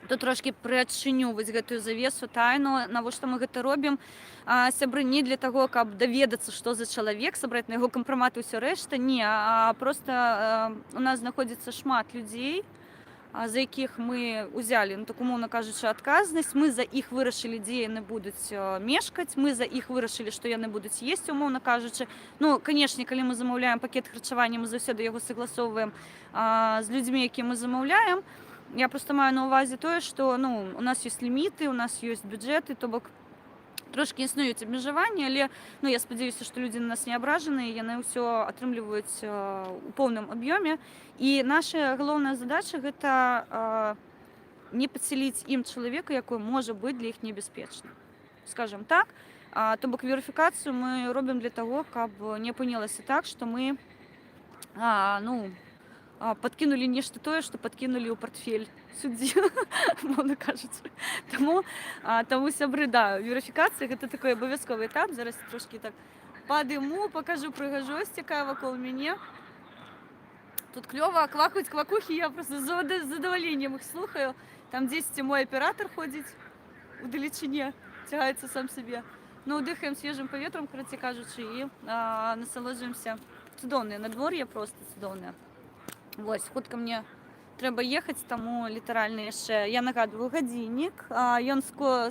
То трошкі прыадчыню вось гэтую завесу тайну, навошта мы гэта робім. Сябры, не для таго, каб даведацца, што за чалавек, сабраць на яго кампрамат і ўсё рэшта, не, а просто у нас знаходзіцца шмат людзей, за якіх мы узялі, ну, так, умоўна кажучы, адказнасць. Мы за іх вырашылі, дзе яны будуць мешкаць, мы за іх вырашылі, што яны будуць есці, умоўна кажучы. Ну, канешне, калі мы замаўляем пакет харчавання, мы заўсёды яго согласовываем з людзьмі, якія мы замаўляем. Я просто маю на ўвазе тое, што, ну, у нас ёсць ліміты, у нас ёсць бюджэты, то бок трошкі існуюць абмежаванні, але, ну, я спадзяюся, што людзі на нас не абражаныя, яны ўсё атрымліваюць у поўным аб'ёме. І наша галоўная задача — гэта не падсяліць ім чалавека, якой можа быць для іх небяспечна. Скажем так, то бок верыфікацыю мы робім для таго, каб не апынулася так, што мы ну, падкінулі нешта тое, што падкінулі ў портфель суддзі, умоўна кажучы. Таму, сябры, да, верыфікацыя — гэта такой абавязковы этап. Зараз трошкі так падыму, пакажу прыгажосць, якая вакол мяне. Тут клёва, квакаюць квакухі, я просто з задавальненнем іх слухаю. Там дзесьці мой аператар ходзіць у далечыне, цягаецца сам сабе. Ну, дыхаем свежым паветрам, карацей кажучы, і насалоджваемся. Цудоўнае надвор'е, просто цудоўнае. Вось, хутка мне трэба ехаць, таму літаральна яшчэ я нагадваю: гадзіннік. Ён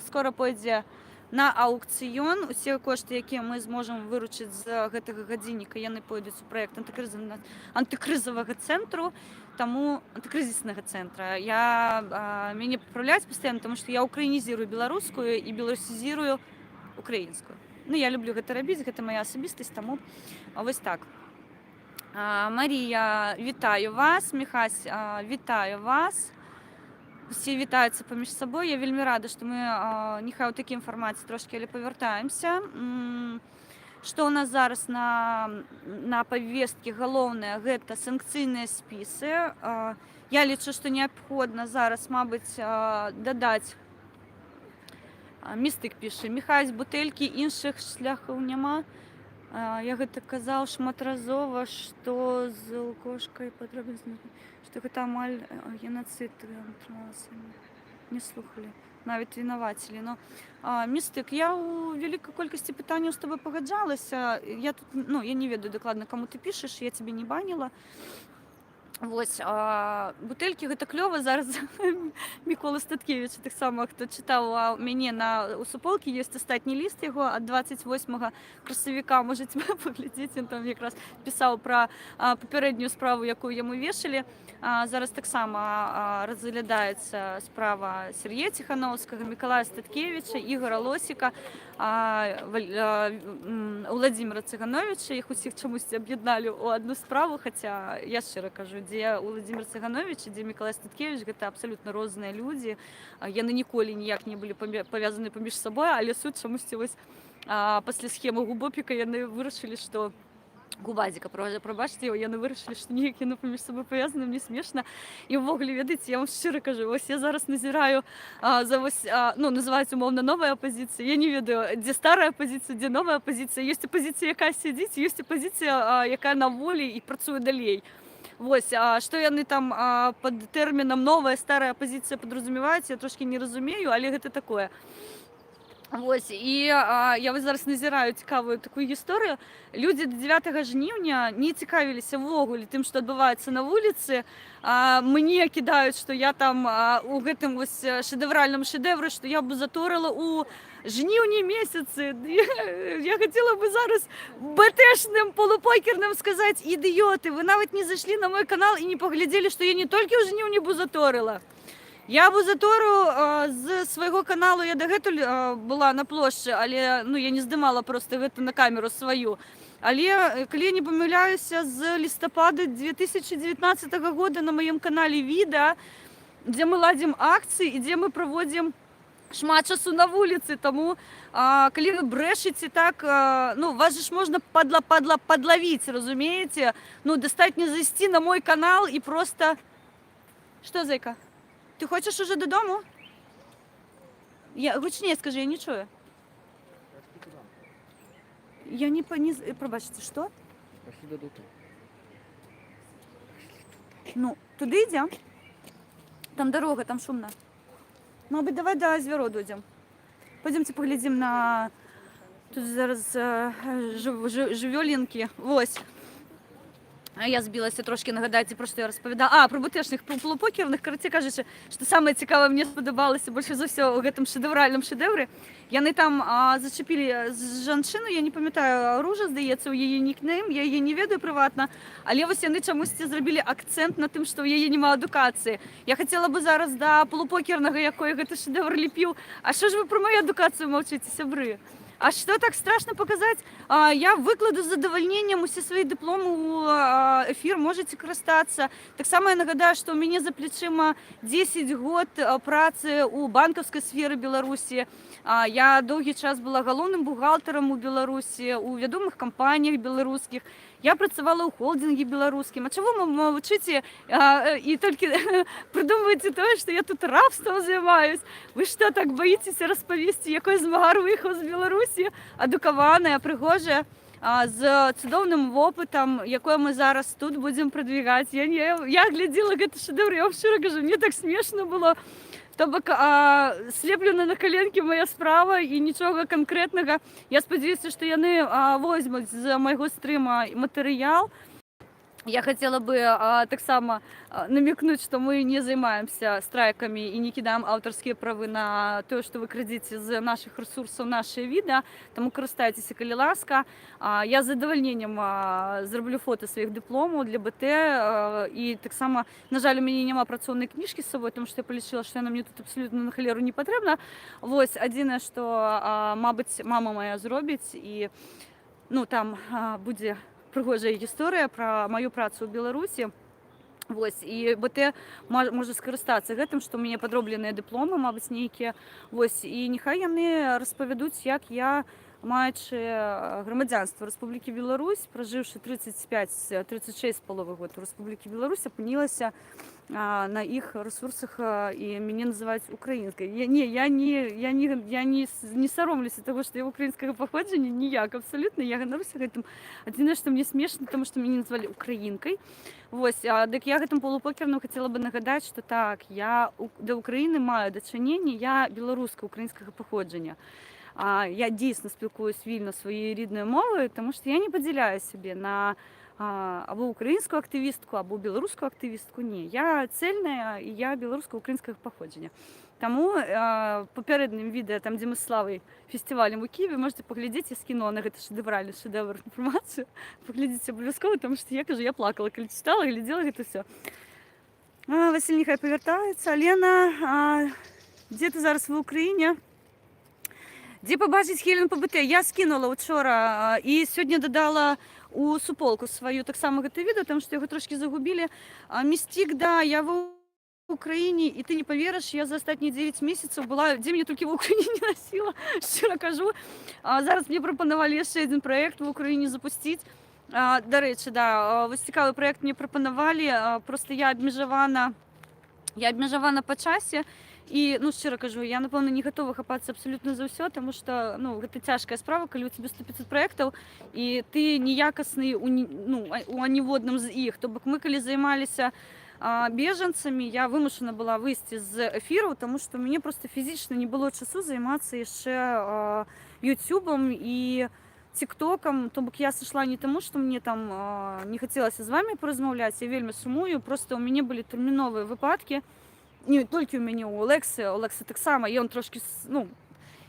скора пойдзе на аўкцыён. Усе кошты, якія мы зможам выручыць з гэтага гадзінніка, яны пойдуць у праект антыкрызавага цэнтру, таму антыкрызіснага цэнтра. Мяне папраўляюць пастаянна, таму што я украінізірую беларускую і беларусізірую украінскую. Ну, я люблю гэта рабіць, гэта моя асабістасць, таму вось так. Марія, вітаю вас, Міхась, вітаю вас. Усе вітаюцца паміж сабой. Я вельмі рада, што мы, няхай у такім фармаце трошкі, але павяртаемся. Што ў нас зараз на павестцы галоўнае — гэта санкцыйныя спісы. Я лічу, што неабходна зараз, мабыць, дадаць. Містык піша: «Міхась, бутэлькі, іншых шляхаў няма». Я гэта казаў шматразова, што з Лукошкай падробязна, што гэта амаль генацыд атрымалася. Не слухалі, нават вінавацілі. Но, Містык, я ў вялікай колькасці пытанняў з тобой пагаджалася. Я тут, ну, я не ведаю дакладна, каму ты пішаш, я цябе не баніла. Вось, бутэлькі — гэта клёва. Зараз Мікола Статкевіч таксама, хто чытаў мяне у суполкі, ёсць астатні ліст яго ад 28 красавіка, можаце паглядзець, ён там якраз пісаў пра папярэднюю справу, якую яму вешалі. Зараз таксама разглядаецца справа Сяргея Ціханоўскага, Мікалая Статкевіча, Ігора Лосіка, Уладзіміра Цыгановіча. Іх усіх чамусьці аб'ядналі ў адну справу, хаця я шчыра кажу, дзе Уладзімір Цыгановіч і дзе Мікалай Статкевіч — гэта абсалютна розныя людзі. Яны ніколі ніяк не былі павязаны паміж сабой, але суд чамусьці вось пасля схемы ГУБОПіКа яны вырашылі, што ГУБАЗіКа, прабачце, яны вырашылі, што неяк яны паміж сабой павязаны, мне смешна. І ўвогуле, ведаеце, я вам шчыра кажу, вось я зараз назіраю за вось, ну, называюць умоўна новая апазіцыя. Я не ведаю, дзе старая апазіцыя, дзе новая апазіцыя. Ёсць апазіцыя, якая сядзіць, ёсць апазіцыя, якая на волі і працуе далей. Вось, што яны там пад тэрмінам новая, старая апазіцыя падразумеваюць, я трошкі не разумею, але гэта такое. Вось, і я вось зараз назіраю цікавую такую гісторыю. Людзі да 9 жніўня не цікавіліся ўвогуле тым, што адбываецца на вуліцы. Мне кідаюць, што я там у гэтым вось шэдэвральным шэдэвры, што я бузаторыла у жніўні месяцы. Я хацела бы зараз БТшным полупокерным сказаць: «Ідыёты, вы нават не зайшлі на мой канал і не паглядзелі, што я не толькі ў жніўні бузаторыла. Я бузатору з свайго каналу, я дагэтуль была на плошчы, але, ну, я не здымала просто гэта на камеру сваю. Але, калі я не памыляюся, з лістапада 2019 года на маім канале відэа, дзе мы ладзім акцыі і дзе мы праводзім шмат часу на вуліцы. Таму калі вы брэшыце так, ну, вас же ж можна падла падла падлавіць, разумееце? Ну, дастатня зайсці на мой канал і просто. Што, зайка? Ты хочаш уже дадому? Я гучней скажи, я не чую. Пошли туда. Я не по не прабачце, што? Пошли до тут. Ну, туды ідзем. Там дарога, там шумна. Мабыць, давай да звяроў дойдзем. Пойдземце паглядзім на. Тут зараз жывёлінкі. Вось. А я збілася трошкі, нагадайце, пра што я распавядала. А, пра БТшных, пра полупокерных, карацей кажучы, што самае цікавае мне спадабалася больш за ўсё ў гэтым шэдэўральным шэдэўры. Яны там зачапілі жанчыну, я не памятаю, Ружа, здаецца, у яе нікнейм, я яе не ведаю прыватна, але вось яны чамусьці зрабілі акцэнт на тым, што ў яе няма адукацыі. Я хацела бы зараз да полупокернага, якой гэты шэдэўр ліпіў. А што ж вы пра маю адукацыю маўчыце, сябры? А што так страшна паказаць? Я выкладу з задавальненнем усе свае дыпломы ў эфір, можаце карыстацца. Таксама я нагадаю, што ў мяне за плячыма 10 год працы ў банкаўскай сферы Беларусі. Я доўгі час была галоўным бухгалтарам у Беларусі, у вядомых кампаніях беларускіх. Я працавала ў холдынге беларускім. А чаго вы маўчыце і толькі прыдумваеце тое, што я тут рабствам займаюсь? Вы што, так баіцеся распавесці, якой змагар выехаў з Беларусі, адукаваная, прыгожая, з цудоўным вопытам, якое мы зараз тут будзем прадвігаць? Я, не, я глядзела гэты шэдэўр, я вам шчыра кажу, мне так смешна было. То бок слеплена на коленке моя справа і нічога канкрэтнага. Я спадзяюся, што яны возьмуць з майго стрыма матэрыял. Я хацела бы таксама намекнуць, што мы не займаемся страйкамі і не кідаем аўтарскія правы на тое, што вы крадзеце з нашых рэсурсаў нашыя відэа, таму карыстайцеся, калі ласка. Я з задавальненнем зраблю фота сваіх дыпломаў для БТ і таксама, на жаль, у мяне няма працоўнай кніжкі з сабой, тому што я палічыла, што яна мне тут абсалютна на халеру не патрэбна. Вось адзінае, што, мабыць, мама моя зробіць, і, ну, там будзе прыгожая гісторыя пра маю працу ў Беларусі. Вось, і БТ можа скарыстацца гэтым, што ў мяне падробленыя дыпломы, мабыць, нейкія. Вось, і няхай яны распавядуць, як я, маючы грамадзянства Рэспублікі Беларусь, пражыўшы 35, 36 з паловай год у Рэспублікі Беларусь, апынулася на іх рэсурсах, і мяне называюць украінскай. Я, не, я не саромлюся таго, што я украінскага паходжання, ніяк, абсалютна, я ганаруся гэтым. Адзінае, што мне смешна, таму што мяне назвалі украінкай. Вось, дык я гэтым полупокерным хацела бы нагадаць, што так, я да Украіны маю дачыненне, я беларуска украінскага паходжання. Я дійсно спілкуюсь вільно своєю рідною мовою, тому що я не поділяю себе на або українську активістку, або білоруську активістку. Ні, я цельна і я білорусько-українського походження. Тому попереднім відео, там, де ми з Славою фестивалем у Києві, можете поглядіти, я скинула на гэты шедевральний шедевр інформацію. Поглядите обов'язково, тому що я кажу, я плакала, коли читала, глядела гэта все. Василь нехай повертається. Лена, де ти зараз в Україні? Де побачить Хелен по БТ? Я скинула вчора і сьогодні додала у суполку свою так само гэта відео, тому що його трошки загубили. Містик, да, я в Україні, і ти не повіриш, я за останні 9 місяців була, де мене тільки в Україні не носила, щиро кажу. Зараз мені пропонували ще один проект в Україні запустити. До речі, да, ось цікавий проект мені пропонували, просто я абмежавана па часе, і, ну, шчыра кажу, я, напэўна, не гатова хапацца абсалютна за ўсё, таму што, ну, гэта цяжкая справа, калі у цябе 100-500 праектаў і ты неякасны ну, у аніводным з іх. То бок мы калі займаліся бежанцамі, я вымушана была выйсці з эфіру, таму што мне просто фізічна не было часу займацца яшчэ Ютубам і тиктокам. То бок я сышла не таму, што мне там не хацелася з вами паразмаўляць, я вельмі сумую, просто ў мяне былі тэрміновыя выпадкі. Не толькі ў мяне, у Олексы, Олекса таксама, ён трошкі, ну,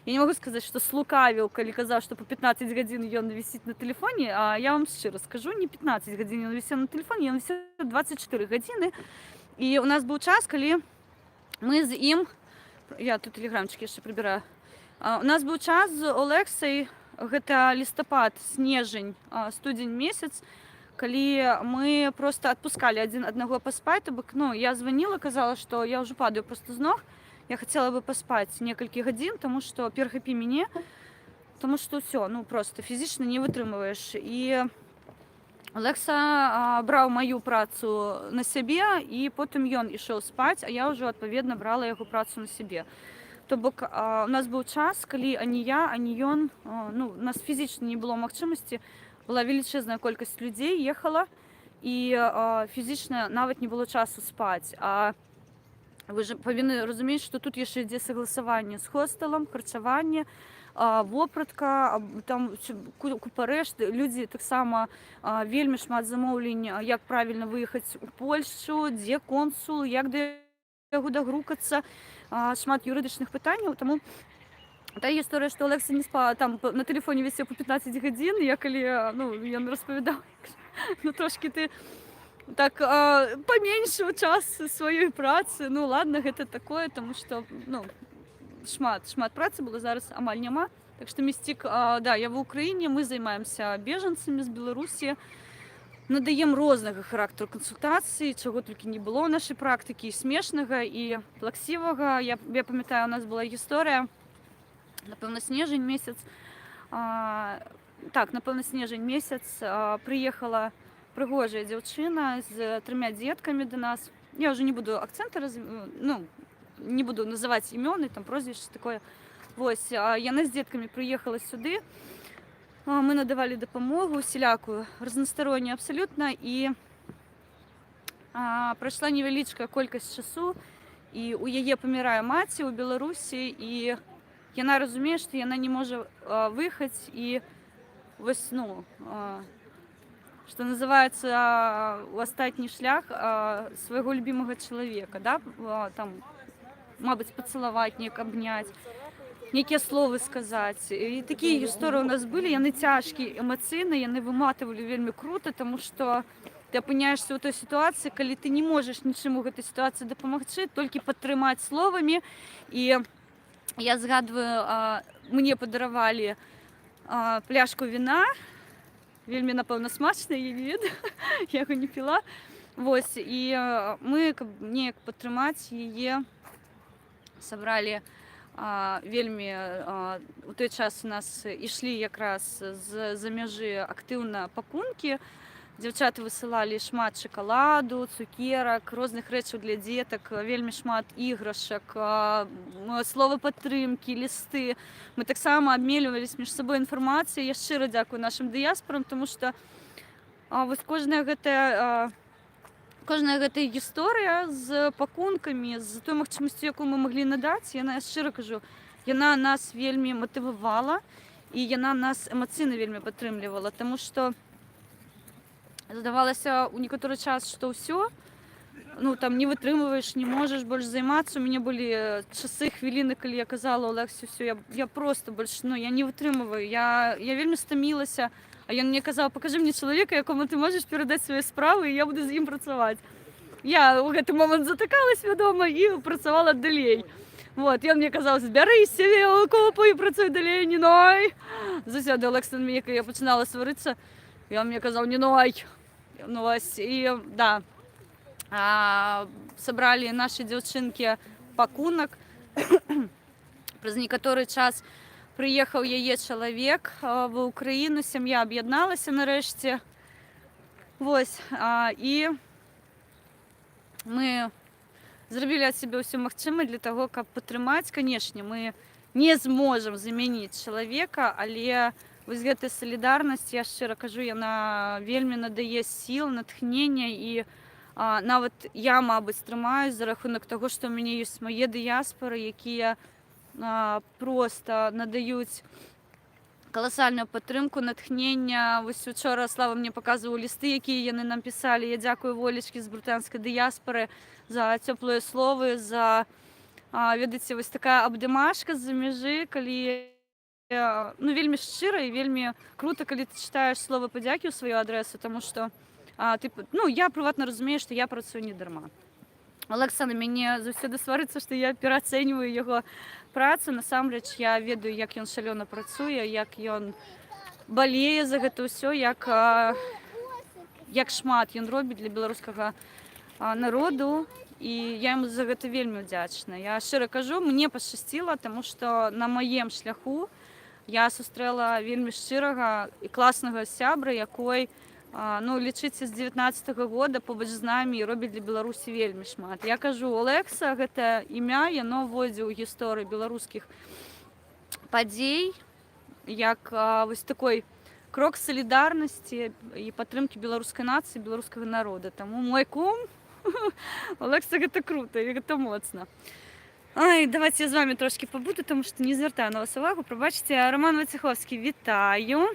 я не магу сказаць, што слукавіў, калі казаў, што па 15 гадзін ён вісіць на тэлефоне, а я вам шчыра скажу, не 15 гадзін ён вісеў на тэлефоне, ён вісеў 24 гадзіны. І у нас быў час, калі мы з ім, я тут тэлеграмчык яшчэ прыбіраю, у нас быў час з Олексай, гэта лістапад, снежань, студзень месяц, калі мы просто адпускалі адзін аднаго паспаць, то бок, ну, я званіла, казала, што я ўжо падаю просто з ног, я хацела бы паспаць некалькі гадзін, таму што перахапі мяне, таму што ўсё, ну, просто фізічна не вытрымліваеш. І Олекса браў маю працу на сябе, і потым ён ішоў спаць, а я ўжо адпаведна брала яго працу на сябе. То бок у нас быў час, калі ані я, ані ён, ну, у нас фізічна не было магчымасці, была велічэзная колькасць людзей ехала, і фізічна нават не было часу спаць. А Вы ж павінны разумець, што тут яшчэ ідзе согласаванне з хостэлам, харчаванне, вопратка, там купа рэшты. Людзі таксама, вельмі шмат замоўлень, як правільна выехаць у Польшчу, дзе консул, як да яго дагрукацца, шмат юрыдычных пытанняў, таму та гісторыя, што Олекса не спала, там на тэлефоне вісеў по 15 гадзін, я калі, ну, ён распавядаў, ну, трошкі ты так паменшыў час сваёй працы. Ну ладно, гэта такое, таму што, ну, шмат, шмат працы было, зараз амаль няма. Так што, Місцік, да, я в Украіне, мы займаемся бежанцамі з Беларусі, надаем рознага характару кансультацыі, чаго толькі не было ў нашай практыкі, і смешнага, і плаксівага. Я памятаю, у нас была гісторыя, напэўна, снежань месяц, так, напэўна, снежань месяц, прыехала прыгожая дзяўчына з трымя дзеткамі да нас. Я ўжо не буду акцэнты, ну, не буду называць імёны, там прозвішча такое. Вось, яна з дзеткамі прыехала сюды. Мы надавалі дапамогу усялякую, разнастороннюю абсалютна, і прайшла невялічкая колькасць часу, і у яе памірае маці ў Беларусі, і яна разумее, што яна не можа выехаць, і вось, ну, што называецца, у астатні шлях свайго любімага чалавека, да? Там, мабыць, пацалаваць, неяк абняць, нейкія словы сказаць. І такія гісторыі ў нас былі, яны цяжкія эмацыйна, яны выматывалі вельмі круто, таму што ты апыняешся ў той сітуацыі, калі ты не можаш нічым у гэтай сітуацыі дапамагчы, толькі падтрымаць словамі. І я згадваю, мне падаравалі пляшку віна, вельмі, напэўна, смачна, я не ведаю, я яго не піла. Вось, і мы, каб неяк падтрымаць яе, сабралі вельмі, у той час у нас ішлі якраз з-за мяжы актыўна пакункі. Дзяўчаты высылалі шмат шакаладу, цукерак, розных рэчаў для дзетак, вельмі шмат іграшак, словы падтрымкі, лісты. Мы таксама абменьваліся між сабой інфармацыяй. Я шчыра дзякую нашым дыяспорам, тому што вось кожная гэтая гісторыя з пакункамі, з той магчымасцю, якую мы маглі надаць, яна, я шчыра кажу, яна нас вельмі матывавала і яна нас эмацыйна вельмі падтрымлівала, таму што здавалася у некаторы час, што ўсё, ну, там не вытрымліваеш, не можаш больш займацца. У мяне былі часы, хвіліны, калі я казала Олексу: «Всё, я просто больш, ну, я не вытрымліваю, я вельмі стамілася». А ён мне казаў: «Пакажы мне чалавека, якому ты можаш перадаць свае справы, і я буду з ім працаваць». Я ў гэты момант затыкалась, вядома, і працавала далей. Вот, ён мне казаў: «Збяры сябе ў купу і працуй далей, не ной». Заўсёды Олекс на мяне, калі я пачынала сварыцца, ён мне казаў: «Не ной». Ну, вось, і да, сабралі нашы дзяўчынкі пакунак. Праз некаторы час прыехаў яе чалавек ва Украіну, сям'я аб'ядналася нарэшце. Вось, і мы зрабілі ад сябе ўсё магчымае для таго, каб падтрымаць. Канешне, мы не зможам замяніць чалавека, але вось гэтая салідарнасць, я шчыра кажу, яна вельмі надае сіл, натхнення, і нават я, мабыць, трымаюсь за рахунак таго, што ў мяне ёсць мае дыяспоры, якія проста надаюць каласальную падтрымку, натхнення. Вось учора Слава мне паказваў лісты, якія яны нам пісалі. Я дзякую Волечкі з брытанскай дыяспоры за цёплыя словы, за ведаеце, вось такая абдымашка з-за мяжы, калі, ну, вельмі шчыра і вельмі круто, калі ты чытаеш словы падзякі ў сваю адресу, таму што ты, ну, я прыватна разумею, што я працую не дарма. Олекса на мяне заўсёды сварыцца, што я пераацэньваю яго працу. Насамрэч я ведаю, як ён шалёна працуе, як ён балее за гэта ўсё, як шмат ён робіць для беларускага народу. І я яму за гэта вельмі ўдзячна. Я шчыра кажу, мне пашчасціла, таму што на маем шляху я сустрэла вельмі шчырага і класнага сябра, якой, ну, лічыце, з 19-го года побач з намі і робіць для Беларусі вельмі шмат. Я кажу, Олекса, гэта імя, яно ўвойдзе ў гісторыю беларускіх падзей як вось такой крок салідарнасці і падтрымкі беларускай нацыі, беларускага народа. Таму мой кум. Олекса, гэта круто і гэта моцна. Ай, давайце я з вамі трошкі пабуду, таму што не звяртаю на вас увагу. Прабачце, Роман Войцеховський, вітаю.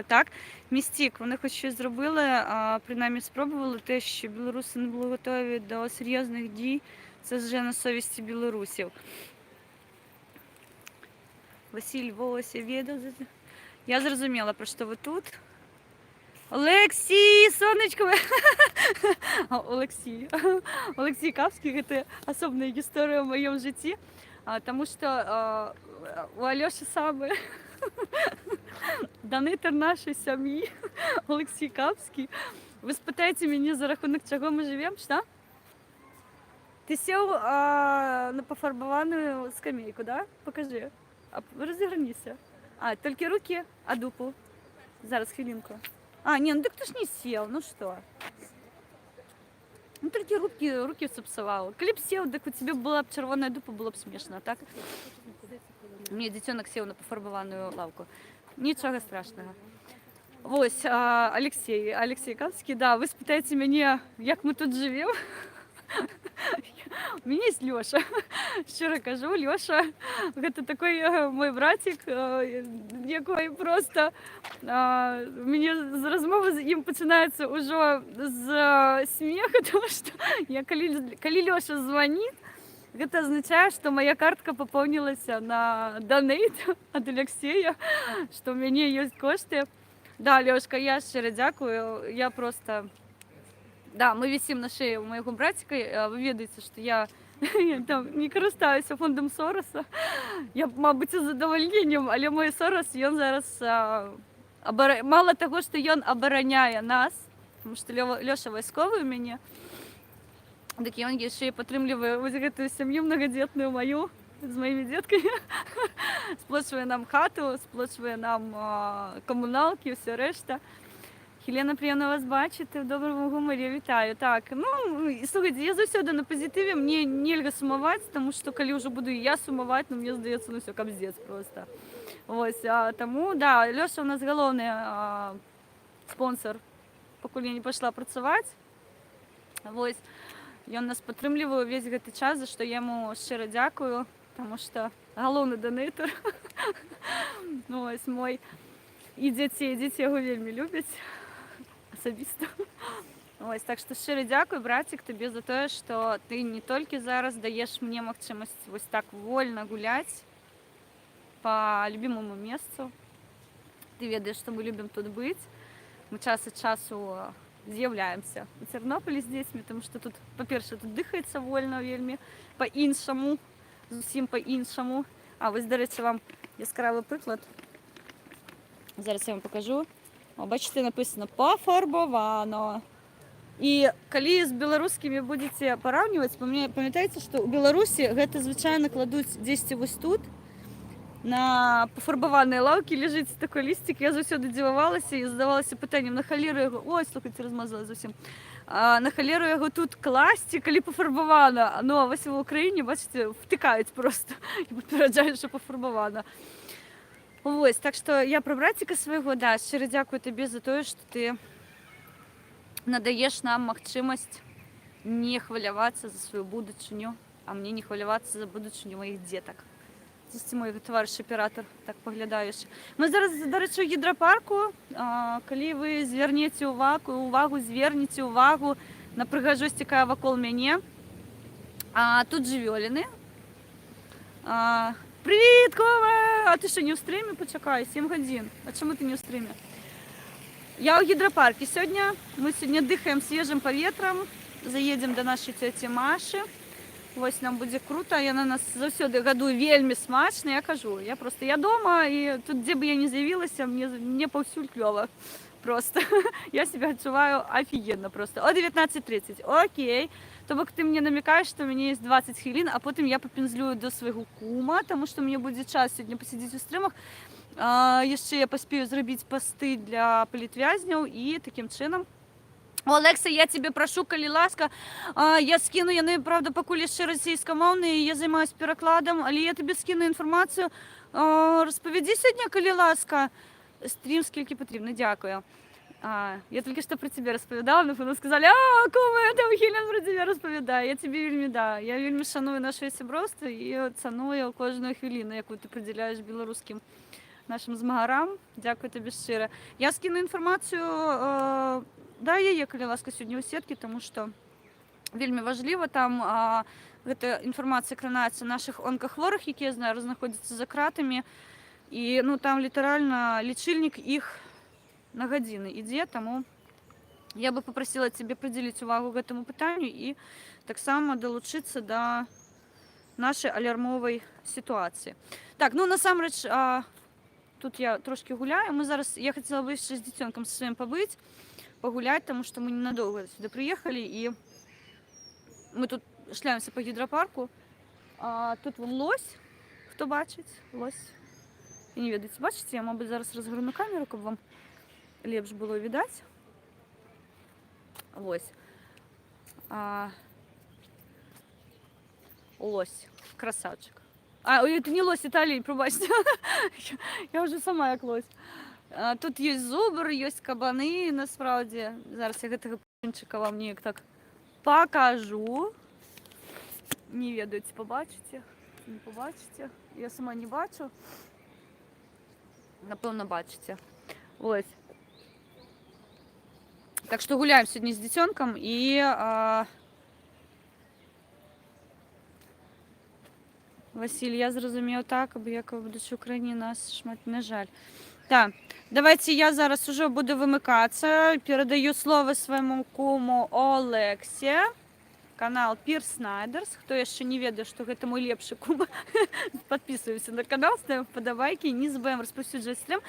Так, Містік, вони хоч щось зробили, принаймні спробували те, що білоруси не були готові до серйозних дій. Це вже на совісті білорусів. Василь Вося, ведаў. Я зразумела, пра што вы тут. Олексій, сонечко! Олексій. Олексій Капський – гэта асобная гісторыя ў маім жыцці, таму што у Алёшы самы донатор нашай сям'і Олексій Капський. Вы спытаеце мяне, за рахунак чаго мы жывём, што? Ты сеў на пафарбаваную скамейку, да? Пакажы. Разверніся. А, толькі рукі, а дупу? Зараз, хвілінку. А, не, ну так ты ж не сел, ну что? Ну толькі рукі сапсаваў. Калі б сеў, так у цябе была б чырвоная дупа, было б смешна, так? Мне дзіцёнак сеў на пафарбаваную лаўку. Нічога страшнага. Вось, Алексей Капскі, да, вы спытаеце мяне, як мы тут жывём. У мяне ёсць Лёша. Шчыра кажу, Лёша, гэта такой мой братик, які проста у мяне размова з ім пачынаецца ўжо з смеха, таму што калі Лёша звоніць, гэта азначае, што моя картка папоўнілася на донейт ад Алексея, што ў мяне ёсць кошты. Да, Лёшка, я шчыра дзякую. Я просто. Да, мы вісім на шыі у майго браціка. Вы ведаеце, што я там не карыстаюся фондам Сораса. Я б, мабыць, з задавальненнем, але мой Сорас, ён зараз мала таго, што ён абараняе нас, таму што Лёша вайсковы ў мяне. Так ён яшчэ і падтрымлівае вось гэтую сям'ю мнагадзетную маю з маімі дзеткамі. Сплочвае нам хату, сплочвае нам камуналкі, усё рэшта. Хелена, прыемна вас бачыць, у добрым гумары, вітаю. Так, ну, і слухайце, я заўсёды на пазітыве, мне нельга сумаваць, таму што калі ўжо буду і я сумаваць, ну, мне здаецца, ну, усё, капздец проста. Вось, таму, да, Лёша у нас галоўны спонсар, пакуль я не пайшла працаваць. Вось, ён нас падтрымлівае ўвесь гэты час, за што я яму шчыра дзякую, таму што галоўны донейтар. Ну, вось мой. І дзеці яго вельмі любяць асабіста. Вось, так што шчыра дзякую, брацік, табе за тое, што ты не толькі зараз даеш мне магчымасць вось так вольна гуляць па любімаму месцу. Ты ведаеш, што мы любім тут быць. Мы час ад часу з'яўляемся у Тэрнополі з дзецьмі, таму што тут, па-першае, тут дыхаецца вольна вельмі, па-іншаму, зусім па-іншаму. А вось, дарэчы, вам яскравы прыклад. Зараз я вам пакажу. О, бачыце, напісана «Пафарбавана». І калі з беларускімі будзеце параўніваць, памятайце, што ў Беларусі гэта звычайна кладуць дзесьці вось тут, на пафарбаванай лаўцы ляжыць такі лісцік. Я заўсёды дзівавалася і задавалася пытаннем, на халеру яго. Ой, слухайце, размазала зусім. На халеру яго тут класці, калі пафарбавана. Ну, а вось ва Украіне, бачыце, втыкаюць проста і папераджаюць, што пафарбавана. Вось, так што я пра браціка свайго, да, шчыра дзякую табе за тое, што ты надаеш нам магчымасць не хвалявацца за сваю будучыню, а мне не хвалявацца за будучыню маіх дзетак. Дзесьці мой таварыш аператар так паглядаеш. Мы зараз, дарэчы, у гідрапарку. Калі вы звернеце увагу на прыгажосць, якая вакол мяне. Тут жывёліны. Прывіт, Кова! А ты што, не ў стрыме? Пачакай, 7 гадзін. А чаму ты не ў стрыме? Я ў гідрапарку сёння. Мы сёння дыхаем свежым паветрам. Заедзем да нашай цёці Машы. Вось, нам будзе крута. Яна нас заўсёды гадуе вельмі смачна, я кажу. Я проста, я дома, і тут, дзе б я не з'явілася, мне паўсюль клёва. Проста. Я сябе адчуваю офигенно проста. О 19:30. Окей. То бок ты мне намякаеш, што ў мяне ёсць 20 хвілін, а потым я папензлюю да свайго кума, таму што мне будзе час сёння пасядзець у стрымах. Яшчэ я паспею зрабіць пасты для палітвязняў і такім чынам. Олекса, я цябе прашу, калі ласка, я скіну, яны, праўда, пакуль яшчэ расійскамоўныя, я займаюсь перакладам, але я табе скіну інфармацыю. Распавядзі сёння, калі ласка, стрым скільки патрэбна, дзякую. А, я толькі што пра цябе распавядала, напэўна, сказалі: «А, кума, там Хелен пра цябе распавядае». Я цябе вельмі, да, я вельмі шаную наша сяброўства і цаную кожную хвіліну, якую ты прыдзяляеш беларускім нашым змагарам. Дзякую табе шчыра. Я скіну інфармацыю, дай яе, калі ласка, сёння ў сеткі, таму што вельмі важліва там, гэта інфармацыя кранаецца нашых онкахворых, якія, я знаю, знаходзяцца за кратамі. І, ну, там літаральна лічыльнік іх на гадзіны ідзе, таму я бы папрасіла цябе прыдзяліць увагу гэтаму пытанню і таксама далучыцца да нашай алярмовай сітуацыі. Так, ну насамрэч, тут я трошкі гуляю. Мы зараз, я хацела бы яшчэ з дзіцёнкам са сваім пабыць, пагуляць, таму што мы ненадоўга сюды прыехалі, і мы тут шляемся па гідрапарку. А тут вон лось, хто бачыць, лось. Я не ведаю, ці бачыце, я, мабыць, зараз разгарну камеру, каб вам лепш было відаць. Лось. Лось. Красавчик. А, ой, это не лось, это олень, прабачце. Я ўжо сама як лось. Тут ёсць зубр, ёсць кабаны, насамрэч. Зараз я гэтага пунчыка вам неяк так пакажу. Не ведаю, ці пабачыце, ці не пабачыце. Я сама не бачу. Напэўна, бачыце. Вось. Так што гуляем сёння з дзіцёнкам і Васіль, я зразумеў так, або як будучы ў краіне нас шмат, на жаль. Так, давайце я зараз ужо буду вымыкацца. Перадаю слова свайму куму Олексі. Канал Пір Снайдерс. Хто яшчэ не ведае, што гэта мой лепшы кум, падпісваемся на канал, ставім падабайкі, не забываем распаўсюджваць стрым.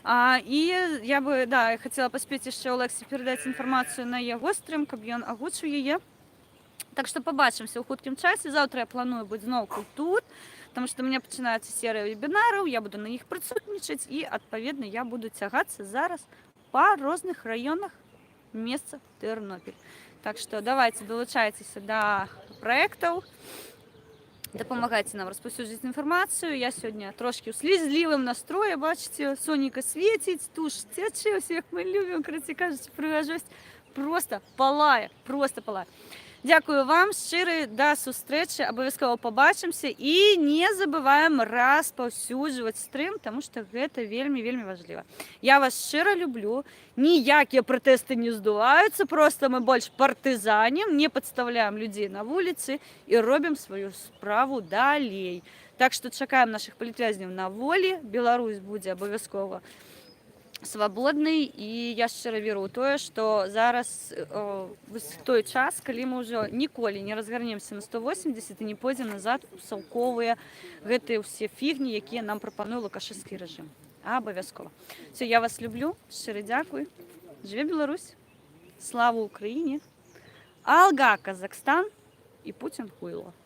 І я бы, да, я хацела паспець яшчэ Олексі перадаць інфармацыю на яго стрым, каб ён агучыў яе. Так што пабачымся ў хуткім часе. Заўтра я планую быць зноўку тут, таму што ў мяне пачынаецца серыя вебінараў, я буду на іх прысутнічаць, і, адпаведна, я буду цягацца зараз па розных раёнах места Тэрнопіль. Так што давайце далучайцеся да праектаў, дапамагайце нам распаўсюджваць інфармацыю. Я сёння трошкі ў слізлівым настроі, бачыце, сонейка свеціць, туш цячэ, усё як мы любім, карацей кажучы, прыгажосць проста палае, проста палае. Дзякую вам, шчыры, да сустрэчы, абавязкова пабачымся, і не забываем распаўсюджваць стрым, таму што гэта вельмі, вельмі важліва. Я вас шчыра люблю. Ніякія пратэсты не здуваюцца, проста мы больш партызанім, не падстаўляем людзей на вуліцы і робім сваю справу далей. Так што чакаем нашых палітвязняў на волі. Беларусь будзе абавязкова свабоднай, і я шчыра веру ў тое, што зараз вось той час, калі мы ўжо ніколі не разгарнемся на 180 і не пойдзем назад у саўковыя гэтыя ўсе фігні, якія нам прапануе лукашысцкі рэжым. Абавязкова. Усё, я вас люблю, шчыры дзякуй. Жыве Беларусь! Слава Україні! Алға, Казахстан, і Путін хуйло.